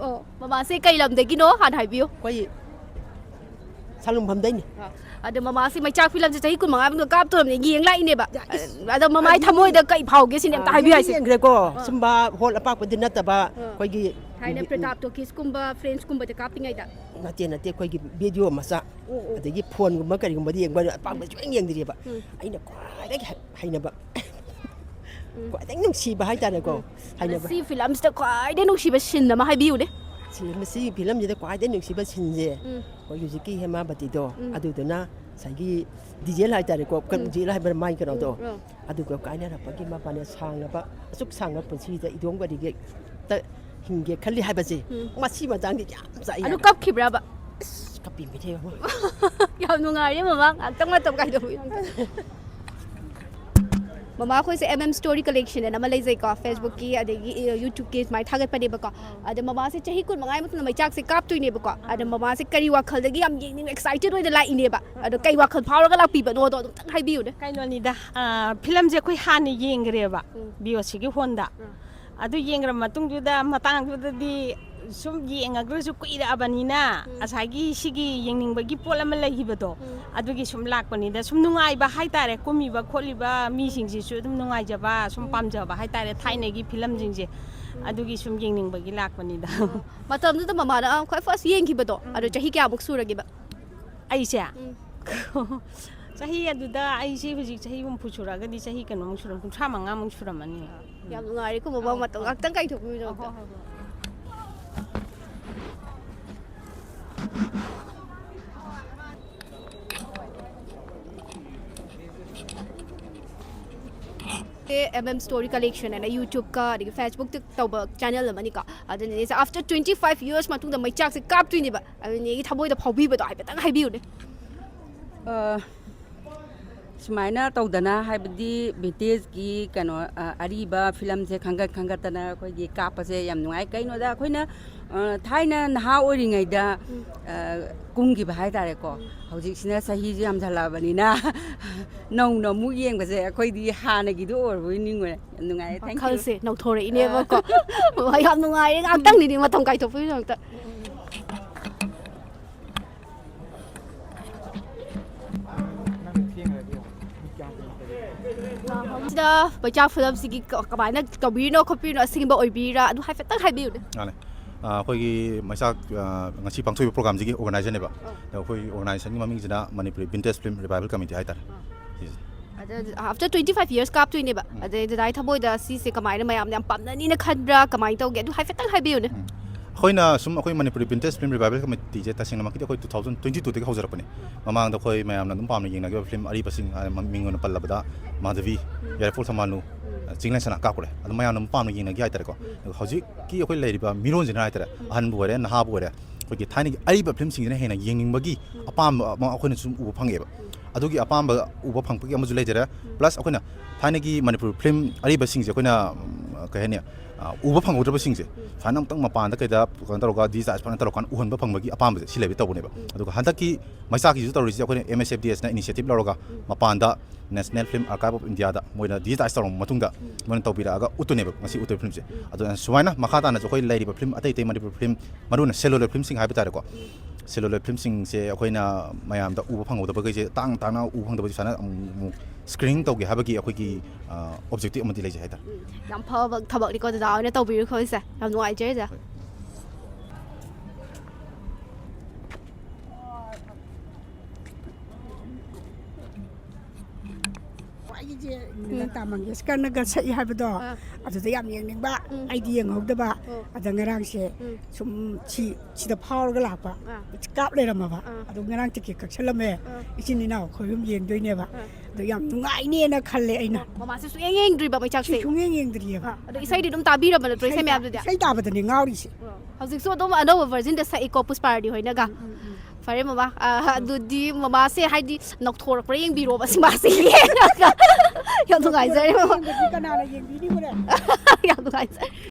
ꯑꯣ, ꯃꯃꯥꯁꯦ ꯀꯩ ꯂꯝꯗꯒꯤꯅꯣ ꯍꯥꯟꯅ ꯍꯥꯏꯕꯤꯌꯨ꯫ ꯑꯩꯈꯣꯏ ꯁꯂꯨꯡꯐꯝꯗꯩꯅꯤ꯫ ꯑꯗꯣ ꯃꯃꯥꯁꯤ ꯃꯩꯆꯥꯛ ꯐꯤꯂꯝꯁꯦ ꯆꯍꯤ ꯀꯨꯟ ꯃꯉꯥ ꯃꯅꯨꯡꯗ ꯀꯥꯞꯇꯣꯔꯕꯅꯤ, ꯌꯦꯡ ꯂꯥꯛꯏꯅꯦꯕ꯫ ꯑꯗꯣ ꯃꯃꯥꯏ ꯊꯃꯣꯏꯗ ꯀꯩ ꯐꯥꯎꯒꯦ ꯁꯤꯅꯦ ꯑꯝꯇ ꯍꯥꯏꯕꯤꯌꯨ ꯍꯥꯏꯁꯦ꯫ ꯌꯦꯡꯈ꯭ꯔꯦꯀꯣ꯫ ꯁꯨꯝꯕ ꯍꯣꯜ ꯑꯄꯥꯛꯄꯗꯤ ꯅꯠꯇꯕ ꯑꯩꯈꯣꯏꯒꯤ ꯊꯥꯏꯅ ꯄ꯭ꯔꯇꯥꯞ ꯇꯣꯀꯤꯁꯀꯨꯝꯕ, ꯐ꯭ꯔꯦꯟꯁꯀꯨꯝꯕꯗ ꯀꯥꯞꯄꯤꯉꯩꯗ꯫ ꯅꯠꯇꯦ ꯅꯠꯇꯦ, ꯑꯩꯈꯣꯏꯒꯤ ꯚꯤꯗꯤꯑꯣ ꯃꯆꯥ, ꯑꯗꯒꯤ ꯐꯣꯟꯒꯨꯝꯕ ꯀꯔꯤꯒꯨꯝꯕꯗꯤ ꯌꯦꯡꯕ ꯑꯄꯥꯛꯄ ꯁꯨꯡꯌꯦꯡ ꯌꯦꯡꯗ꯭ꯔꯤꯕ꯫ ꯑꯩꯅ ꯈ꯭ꯋꯥꯏꯗꯒꯤ ꯍꯩ- ꯍꯩꯅꯕ, ꯈ꯭ꯋꯥꯏꯗꯒꯤ ꯅꯨꯡꯁꯤꯕ ꯍꯥꯏꯇꯥꯔꯦꯀꯣ꯫ ꯑꯗ ꯁꯤ ꯐꯤꯂꯝꯁꯤꯗ ꯈ꯭ꯋꯥꯏꯗꯒꯤ ꯅꯨꯡꯁꯤꯕ ꯁꯤꯟ ꯑꯃ ꯍꯥꯏꯕꯤꯌꯨꯅꯦ꯫ ꯁꯤ, ꯃꯁꯤ ꯐꯤꯂꯝꯁꯤꯗ ꯈ꯭ꯋꯥꯏꯗꯩ ꯅꯨꯡꯁꯤꯕ ꯁꯤꯟꯁꯦ, ꯎꯝ꯫ ꯑꯩꯈꯣꯏ ꯍꯧꯖꯤꯛꯀꯤ ꯍꯦꯃꯥꯕꯇꯤꯗꯣ, ꯎꯝ꯫ ꯑꯗꯨꯗꯨꯅ ꯉꯁꯥꯏꯒꯤ ꯗꯤꯖꯦꯜ ꯍꯥꯏꯇꯥꯔꯦꯀꯣ, ꯎꯝ꯫ ꯗꯤꯖꯦꯜ ꯍꯥꯏꯕ ꯃꯥꯏ ꯀꯩꯅꯣꯗꯣ, ꯎꯝ, ꯎꯝ꯫ ꯑꯗꯨꯒ ꯀꯥꯏꯅꯔꯛꯄꯒꯤ ꯃꯕꯥꯅꯤ ꯁꯥꯡꯂꯕ, ꯑꯁꯨꯛ ꯁꯥꯡꯕ ꯄꯨꯟꯁꯤꯗ ꯏꯗꯣꯝ ꯒꯥꯔꯤꯒꯤ ꯇ ꯍꯤꯡꯒꯦ ꯈꯜꯂꯤ ꯍꯥꯏꯕꯁꯦ, ꯎꯝ꯫ ꯃꯁꯤ ꯃꯇꯥꯡꯗꯤ ꯌꯥꯝ ꯆꯥꯛꯏ ꯑꯗꯨ ꯍꯥꯏꯕ꯫ ꯀꯞꯈꯤꯕ꯭ꯔꯕ? ꯑꯁ, ꯀꯞꯄꯤꯃꯤꯅꯦ ꯌꯦꯡꯉꯣ꯫ ꯌꯥꯝ ꯅꯨꯡꯉꯥꯏꯔꯦ ꯃꯃꯥ, ꯉꯥꯛꯇꯪ ꯃꯇꯝ ꯀꯥꯏꯊꯣꯛꯄꯤꯌꯨ꯫ ꯃꯃꯥ, ꯑꯩꯈꯣꯏꯁꯦ M M Story Collection ꯑꯅ ꯑꯃ ꯂꯩꯖꯩꯀꯣ, Facebook-ꯀꯤ ꯑꯗꯒꯤ, ꯑ, YouTube-ꯀꯤ ꯁꯨꯃꯥꯏꯅ ꯊꯥꯒꯠꯄꯅꯦꯕꯀꯣ꯫ ꯑꯗ ꯃꯃꯥꯁꯦ ꯆꯍꯤ ꯀꯨꯟꯃꯉꯥꯒꯤ ꯃꯇꯨꯡꯗ ꯃꯩꯆꯥꯛꯁꯦ ꯀꯥꯞꯇꯣꯏꯅꯦꯕꯀꯣ꯫ ꯑꯗ ꯃꯃꯥꯁꯦ ꯀꯔꯤ ꯋꯥꯈꯜꯗꯒꯤ ꯌꯥꯝ ꯌꯦꯡꯅꯤꯡ excited ꯑꯣꯏꯅ ꯂꯥꯛꯏꯅꯦꯕ? ꯑꯗꯣ ꯀꯩ ꯋꯥꯈꯜ ꯐꯥꯎꯔꯒ ꯂꯥꯛꯄꯤꯕꯅꯣꯗꯣ ꯑꯗꯨꯝꯇꯪ ꯍꯥꯏꯕꯤꯌꯨꯅꯦ꯫ ꯀꯩꯅꯣꯅꯤꯗ, ꯑ, ꯐꯤꯂꯝꯁꯦ ꯑꯩꯈꯣꯏ ꯍꯥꯟꯅ ꯌꯦꯡꯈ꯭ꯔꯦꯕ, ꯎꯝ꯫ B O C-ꯒꯤ ꯍꯣꯜꯗ꯫ ꯎꯝ꯫ ꯑꯗꯨ ꯌꯦꯡꯈ꯭ꯔ ꯃꯇꯨꯡꯗꯨꯗ, ꯃꯇꯥꯡꯗꯨꯗꯗꯤ ꯁꯨꯝ ꯌꯦꯡꯉꯒꯁꯨ ꯀꯨꯏꯔꯛꯑꯕꯅꯤꯅ, ꯎꯝ꯫ ꯉꯁꯥꯏꯒꯤ ꯁꯤꯒꯤ ꯌꯦꯡꯅꯤꯡꯕꯒꯤ ꯄꯣꯠ ꯑꯃ ꯂꯩꯈꯤꯕꯗꯣ, ꯎꯝ꯫ ꯑꯗꯨꯒꯤ ꯁꯨꯝ ꯂꯥꯛꯄꯅꯤꯗ꯫ ꯁꯨꯝ ꯅꯨꯡꯉꯥꯏꯕ ꯍꯥꯏꯇꯥꯔꯦ, ꯀꯨꯝꯃꯤꯕ ꯈꯣꯠꯂꯤꯕ ꯃꯤꯁꯤꯡꯁꯤꯁꯨ ꯑꯗꯨꯝ ꯅꯨꯡꯉꯥꯏꯖꯕ, ꯁꯨꯝ ꯎꯝ꯫ ꯄꯥꯝꯖꯕ ꯍꯥꯏꯇꯥꯔꯦ, ꯊꯥꯏꯅꯒꯤ ꯐꯤꯂꯝꯁꯤꯡꯁꯦ꯫ ꯎꯝ꯫ ꯑꯗꯨꯒꯤ ꯁꯨꯝ ꯌꯦꯡꯅꯤꯡꯕꯒꯤ ꯂꯥꯛꯄꯅꯤꯗ꯫ ꯑꯣ, ꯃꯇꯝꯗꯨꯗ ꯃꯃꯥꯅ ꯈ꯭ꯋꯥꯏ first ꯌꯦꯡꯈꯤꯕꯗꯣ, ꯎꯝ꯫ ꯑꯗꯣ ꯆꯍꯤ ꯀꯌꯥꯃꯨꯛ ꯁꯨꯔꯒꯦꯕ? ꯑꯩꯁꯦ? ꯎꯝ꯫ ꯆꯍꯤ ꯑꯗꯨꯗ ꯑꯩꯁꯦ ꯍꯧꯖꯤꯛ ꯆꯍꯤ ꯍꯨꯝꯐꯨ ꯁꯨꯔꯛꯑꯒꯗꯤ ꯆꯍꯤ ꯀꯩꯅꯣꯃꯨꯛ ꯁꯨꯔꯝ-, ꯀꯨꯟꯊ꯭ꯔꯥ ꯃꯉꯥꯃꯨꯛ ꯁꯨꯔꯝꯃꯅꯤ꯫ ꯌꯥꯝ ꯅꯨꯡꯉꯥꯏꯔꯦꯀꯣ, ꯃꯃꯥ, ꯃꯇꯝ ꯉꯥꯛꯇꯪ ꯀꯥꯏꯊꯣꯛꯄꯤꯕꯗꯣ꯫ ꯍꯣꯏ, ꯍꯣꯏ, ꯍꯣꯏ꯫ ꯁꯦ M M Story Collection ꯍꯥꯏꯅ YouTube-ꯀ ꯑꯗꯒꯤ Facebook-ꯇ ꯇꯧꯕ channel ꯑꯃꯅꯤꯀꯣ꯫ ꯑꯗꯨꯅ ꯏꯅꯦꯁꯦ, after twenty five years ꯃꯇꯨꯡꯗ ꯃꯩꯆꯥꯛꯁꯦ ꯀꯥꯞꯇꯣꯏꯅꯦꯕ꯫ ꯑꯗꯨ ꯏꯅꯦꯒꯤ ꯊꯃꯣꯏꯗ ꯐꯥꯎꯕꯤꯕꯗꯣ ꯍꯥꯏꯐꯦꯠꯇꯪ ꯍꯥꯏꯕꯤꯌꯨꯅꯦ꯫ ꯑ, ꯁꯨꯃꯥꯏꯅ ꯇꯧꯗꯅ, ꯍꯥꯏꯕꯗꯤ vintage-ꯀꯤ ꯀꯩꯅꯣ, ꯑ, ꯑꯔꯤꯕ ꯐꯤꯂꯝꯁꯦ ꯈꯟꯒꯠ ꯈꯟꯒꯠꯇꯅ ꯑꯩꯈꯣꯏꯒꯤ ꯀꯥꯞꯄꯁꯦ ꯌꯥꯝ ꯅꯨꯡꯉꯥꯏ꯫ ꯀꯩꯅꯣꯗ ꯑꯩꯈꯣꯏꯅ, ꯑ, ꯊꯥꯏꯅ ꯅꯍꯥ ꯑꯣꯏꯔꯤꯉꯩꯗ, ꯎꯝ꯫ ꯑ, ꯀꯨꯝꯈꯤꯕ ꯍꯥꯏꯇꯥꯔꯦꯀꯣ꯫ ꯎꯝ꯫ ꯍꯧꯖꯤꯛꯁꯤꯅ ꯆꯍꯤꯁꯨ ꯌꯥꯝꯊꯜꯂꯛꯑꯕꯅꯤꯅ ꯅꯧꯅ ꯑꯃꯨꯛ ꯌꯦꯡꯕꯁꯦ ꯑꯩꯈꯣꯏꯗꯤ ꯍꯥꯟꯅꯒꯤꯗꯣ ꯑꯣꯏꯔꯕꯣꯏ ꯅꯤꯡꯉꯨꯔꯦ꯫ ꯌꯥꯝ ꯅꯨꯡꯉꯥꯏꯔꯦ꯫ Thank you꯫ ꯋꯥꯈꯜꯁꯦ ꯅꯧꯊꯣꯔꯛꯏꯅꯦꯕꯀꯣ꯫ ꯑ꯫ ꯌꯥꯝ ꯅꯨꯡꯉꯥꯏꯔꯦ, ꯉꯥꯛꯇꯪꯅꯤꯗꯤ ꯃꯇꯝ ꯀꯥꯏꯊꯣꯛꯄꯤꯕꯒꯤꯗꯃꯛꯇ꯫ ꯁꯤꯗ ꯃꯩꯆꯥꯛ ꯐꯤꯂꯝꯁꯤꯒꯤ ꯀ-, ꯀꯃꯥꯏꯅ ꯇꯧꯕꯤꯔꯤꯅꯣ ꯈꯣꯠꯄꯤꯔꯤꯅꯣ, ꯑꯁꯤꯒꯨꯝꯕ ꯑꯣꯏꯕꯤꯔꯤꯔꯥ? ꯑꯗꯨ ꯍꯥꯏꯐꯦꯠꯇꯪ ꯍꯥꯏꯕꯤꯌꯨꯅꯦ꯫ ꯃꯥꯅꯦ꯫ ꯑ, ꯑꯩꯈꯣꯏꯒꯤ ꯃꯩꯆꯥꯛ, ꯑ, ꯉꯁꯤ ꯄꯥꯡꯊꯣꯛꯏꯕ program-ꯁꯤꯒꯤ organizer-ꯅꯦꯕ꯫ ꯑ꯫ ꯑꯗꯣ ꯑꯩꯈꯣꯏ organization-ꯒꯤ ꯃꯃꯤꯡꯁꯤꯅ Manipuri Vintage Film Revival Committee ꯍꯥꯏꯇꯥꯔꯦ꯫ ꯑ꯫ ꯁꯤꯁꯦ꯫ ꯑꯗ after twenty five years ꯀꯥꯞꯇꯣꯏꯅꯦꯕ꯫ ꯎꯝ꯫ ꯑꯗꯩ ꯗꯗꯥꯏ ꯊꯃꯣꯏꯗ ꯁꯤꯁꯦ ꯀꯃꯥꯏꯅ ꯃꯌꯥꯝꯅ ꯌꯥꯝ ꯄꯥꯝꯅꯅꯤꯅ ꯈꯟꯕ꯭ꯔꯥ? ꯀꯃꯥꯏꯅ ꯇꯧꯒꯦ? ꯑꯗꯨ ꯍꯥꯏꯐꯦꯠꯇꯪ ꯍꯥꯏꯕꯤꯌꯨꯅꯦ꯫ ꯎꯝ꯫ ꯑꯩꯈꯣꯏꯅ ꯁꯨꯝ ꯑꯩꯈꯣꯏ ꯃꯅꯤꯄꯨꯔꯤ ꯚꯤꯟꯇꯦꯖ ꯐꯤꯂꯝ ꯔꯤꯚꯥꯏꯕꯦꯜ ꯀꯃꯤꯇꯤꯁꯦ ꯇꯁꯦꯡꯅꯃꯛꯀꯤꯗꯤ ꯑꯩꯈꯣꯏ ꯇꯨ ꯊꯥꯎꯖꯟ ꯇ꯭ꯋꯦꯟꯇꯤ ꯇꯨꯗꯒꯤ ꯍꯧꯖꯔꯛꯄꯅꯦ꯫ ꯃꯃꯥꯡꯗ ꯑꯩꯈꯣꯏ ꯃꯌꯥꯝꯅ ꯑꯗꯨꯝ ꯄꯥꯝꯅ ꯌꯦꯡꯅꯈꯤꯕ ꯐꯤꯂꯝ ꯑꯔꯤꯕꯁꯤꯡ, ꯑ, ꯃꯃꯤꯡ ꯑꯣꯏꯅ ꯄꯜꯂꯕꯗ ꯃꯥꯙꯕꯤ, ꯎꯝ꯫ ꯌꯥꯏꯐꯨꯜ ꯊꯧꯃꯥꯂꯨ, ꯎꯝ꯫ ꯑ, ꯆꯤꯡꯂꯦꯟ ꯁꯅꯥ ꯀꯥꯞꯈ꯭ꯔꯦ꯫ ꯑꯗꯨ ꯃꯌꯥꯝꯅ ꯑꯗꯨꯝ ꯄꯥꯝꯅ ꯌꯦꯡꯅꯈꯤ ꯍꯥꯏꯇꯥꯔꯦꯀꯣ꯫ ꯎꯝ꯫ ꯑꯗꯨꯒ ꯍꯧꯖꯤꯛꯀꯤ ꯑꯩꯈꯣꯏ ꯂꯩꯔꯤꯕ ꯃꯤꯔꯣꯟꯁꯤꯅ ꯍꯥꯏꯇꯥꯔꯦ, ꯎꯝ꯫ ꯑꯍꯟꯕꯨ ꯑꯣꯏꯔꯦ, ꯅꯍꯥꯕꯨ ꯑꯣꯏꯔꯦ, ꯑꯩꯈꯣꯏꯒꯤ ꯊꯥꯏꯅꯒꯤ ꯑꯔꯤꯕ ꯐꯤꯂꯝꯁꯤꯡꯁꯤꯅ ꯍꯦꯟꯅ ꯌꯦꯡꯅꯤꯡꯕꯒꯤ ꯎꯝ꯫ ꯑꯄꯥꯝꯕ ꯑꯃ ꯑꯩꯈꯣꯏꯅ ꯁꯨꯝ ꯎꯕ ꯐꯪꯉꯦꯕ꯫ ꯎꯝ꯫ ꯑꯗꯨꯒꯤ ꯑꯄꯥꯝꯕ ꯎꯕ ꯐꯪꯕꯒꯤ ꯑꯃꯁꯨ ꯂꯩꯖꯔꯦ꯫ ꯎꯝ꯫ ꯄ꯭ꯂꯁ ꯑꯩꯈꯣꯏꯅ ꯊꯥꯏꯅꯒꯤ ꯃꯅꯤꯄꯨꯔ ꯐꯤꯂꯝ ꯑꯔꯤꯕꯁꯤꯡꯁꯦ ꯑꯩꯈꯣꯏꯅ, ꯎꯝ, ꯀꯩ ꯍꯥꯏꯅꯤ, ꯑ, ꯎꯕ ꯐꯪꯍꯧꯗ꯭ꯔꯕꯁꯤꯡꯁꯦ ꯎꯝ꯫ ꯁꯨꯃꯥꯏꯅ ꯑꯃꯨꯛꯇꯪ ꯃꯄꯥꯟꯗ ꯀꯩꯗ ꯀꯩꯅꯣ ꯇꯧꯔꯒ ꯗꯤꯖꯤꯇꯥꯏꯁ ꯐꯖꯅ ꯇꯧꯔꯀꯥꯟꯗ ꯎꯍꯟꯕ ꯐꯪꯕꯒꯤ ꯑꯄꯥꯝꯕꯁꯦ ꯁꯤ ꯂꯩꯕ ꯇꯧꯕꯅꯦꯕ꯫ ꯎꯝ꯫ ꯑꯗꯨꯒ ꯍꯟꯗꯛꯀꯤ ꯃꯩꯆꯥꯛꯀꯤꯁꯨ ꯇꯧꯔꯤꯁꯦ ꯑꯩꯈꯣꯏꯅ ꯑꯦꯝ ꯑꯦꯁ ꯑꯦꯐ ꯗꯤ ꯑꯦꯁꯅ ꯏꯅꯤꯁꯤꯌꯦꯇꯤꯞ ꯂꯧꯔꯒ ꯎꯝ꯫ ꯃꯄꯥꯟꯗ National Film Archive of Indiaꯗ ꯃꯣꯏꯅ ꯗꯤꯖꯤꯇꯥꯏꯁ ꯇꯧꯔꯕ ꯃꯇꯨꯡꯗ ꯎꯝ꯫ ꯃꯣꯏꯅ ꯇꯧꯕꯤꯔꯛꯑꯒ ꯎꯠꯇꯣꯏꯅꯦꯕ ꯉꯁꯤ ꯎꯠꯇꯣꯏ ꯐꯤꯂꯝꯁꯦ꯫ ꯎꯝ꯫ ꯑꯗꯨꯅ ꯁꯨꯃꯥꯏꯅ ꯃꯈꯥ ꯇꯥꯅꯁꯨ ꯑꯩꯈꯣꯏ ꯂꯩꯔꯤꯕ ꯐꯤꯂꯝ ꯑꯇꯩ ꯑꯇꯩ ꯃꯅꯤꯄꯨꯔ ꯐꯤꯂꯝ, ꯃꯔꯨ ꯑꯣꯏꯅ ꯁꯦꯂꯨꯂꯔ ꯐꯤꯂꯝꯁꯤꯡ ꯍꯥꯏꯕ ꯇꯥꯔꯦꯀꯣ, ꯎꯝ꯫ ꯁꯦꯂꯨꯂꯔ ꯐꯤꯂꯝꯁꯤꯡꯁꯦ ꯑꯩꯈꯣꯏꯅ ꯃꯌꯥꯝꯗ ꯎꯕ ꯐꯪꯍꯧꯗꯕꯈꯩꯁꯦ, ꯇꯥꯡ ꯇꯥꯡꯅ ꯎꯕ ꯐꯪꯗꯕꯁꯦ ꯁꯨꯃꯥꯏꯅ ꯑꯃꯨꯛ, ꯑꯃꯨꯛ ꯁ꯭ꯀ꯭ꯔꯤꯅꯤꯡ ꯇꯧꯒꯦ ꯍꯥꯏꯕꯒꯤ ꯑꯩꯈꯣꯏꯒꯤ, ꯑ, ꯑꯣꯕꯖꯦꯛꯇꯤꯞ ꯑꯃꯗꯤ ꯂꯩꯖꯩ ꯍꯥꯏꯇꯥꯔꯦ꯫ ꯎꯝ꯫ ꯌꯥꯝ ꯐꯕ ꯊꯕꯛꯅꯤꯀꯣ ꯗꯗꯥ ꯍꯣꯏꯅ ꯇꯧꯕꯤꯔꯤꯈꯣꯏꯁꯦ꯫ ꯌꯥꯝ ꯅꯨꯡꯉꯥꯏꯖꯔꯦ ꯗꯗꯥ꯫ ꯍꯣꯏ꯫ ꯑꯩꯁꯦ ꯎꯝ꯫ ꯂꯇꯥ ꯃꯪꯒꯦꯁꯀꯔꯅꯒ ꯁꯛꯏ ꯍꯥꯏꯕꯗꯣ, ꯑꯥ꯫ ꯑꯗꯨꯗ ꯌꯥꯝ ꯌꯦꯡꯅꯤꯡꯕ, ꯎꯝ꯫ ꯑꯩꯗꯤ ꯌꯦꯡꯍꯧꯗꯕ꯫ ꯑꯣ꯫ ꯑꯗ ꯉꯔꯥꯡꯁꯦ ꯎꯝ꯫ ꯁꯨꯝ ꯁꯤ, ꯁꯤꯗ ꯐꯥꯎꯔꯒ ꯂꯥꯛꯄ꯫ ꯑꯥ꯫ ꯀꯥꯞ ꯂꯩꯔꯝꯃꯕ꯫ ꯑꯥ꯫ ꯑꯗꯣ ꯉꯔꯥꯡ ꯇꯤꯀꯦꯠ ꯀꯛꯁꯜꯂꯝꯃꯦ꯫ ꯑꯥ꯫ ꯏꯆꯤꯟ ꯏꯅꯥꯎ ꯑꯩꯈꯣꯏ ꯑꯍꯨꯝ ꯌꯦꯡꯗꯣꯏꯅꯦꯕ꯫ ꯑꯥ꯫ ꯑꯗꯣ ꯌꯥꯝ ꯅꯨꯡꯉꯥꯏꯅꯦꯅ ꯈꯜꯂꯦ ꯑꯩꯅ꯫ ꯑꯣ, ꯃꯃꯥꯁꯦ ꯁꯨꯡꯌꯦꯡ ꯌꯦꯡꯗ꯭ꯔꯤꯕ ꯃꯩꯆꯥꯛꯁꯦ? ꯁꯤ ꯁꯨꯡꯌꯦꯡ ꯌꯦꯡꯗ꯭ꯔꯤꯑꯕ꯫ ꯑꯥ꯫ ꯑꯗꯣ ꯏꯁꯩꯗꯤ ꯑꯗꯨꯝ ꯇꯥꯕꯤꯔꯕ ꯅꯠꯇ꯭ꯔꯣ, ꯏꯁꯩ ꯏꯁꯩ ꯃꯌꯥꯝꯗꯨꯗꯤ? ꯏꯁꯩ ꯇꯥꯕꯗꯅꯦ ꯉꯥꯎꯔꯤꯁꯦ꯫ ꯑꯣ꯫ ꯍꯧꯖꯤꯛꯁꯨ ꯑꯗꯨꯝ ꯑꯅꯧꯕ ꯚꯔꯖꯟꯗ ꯁꯛꯏꯀꯣ ꯄꯨꯁꯄꯥꯔꯥꯅꯤ ꯍꯣꯏꯅꯒ꯫ ꯎꯝ, ꯎꯝ, ꯎꯝ꯫ ꯐꯔꯦ ꯃꯃꯥ, ꯑ, ꯑꯗꯨꯗꯤ ꯃꯃꯥꯁꯦ ꯍꯥꯏꯗꯤ ꯅꯧꯊꯣꯔꯛꯄ꯭ꯔꯥ ꯌꯦꯡꯕꯤꯔꯣꯕ ꯁꯤꯃꯥꯁꯦ ꯌꯦꯡꯉꯒ꯫ ꯌꯥꯝ ꯅꯨꯡꯉꯥꯏꯖꯔꯦ ꯃꯃꯥ꯫ ꯌꯦꯡꯕꯗꯤ ꯀꯅꯥꯅ ꯌꯦꯡꯕꯤꯅꯤ ꯍꯣꯔꯦꯟ? ꯌꯥꯝ ꯅꯨꯡꯉꯥꯏꯖꯔꯦ꯫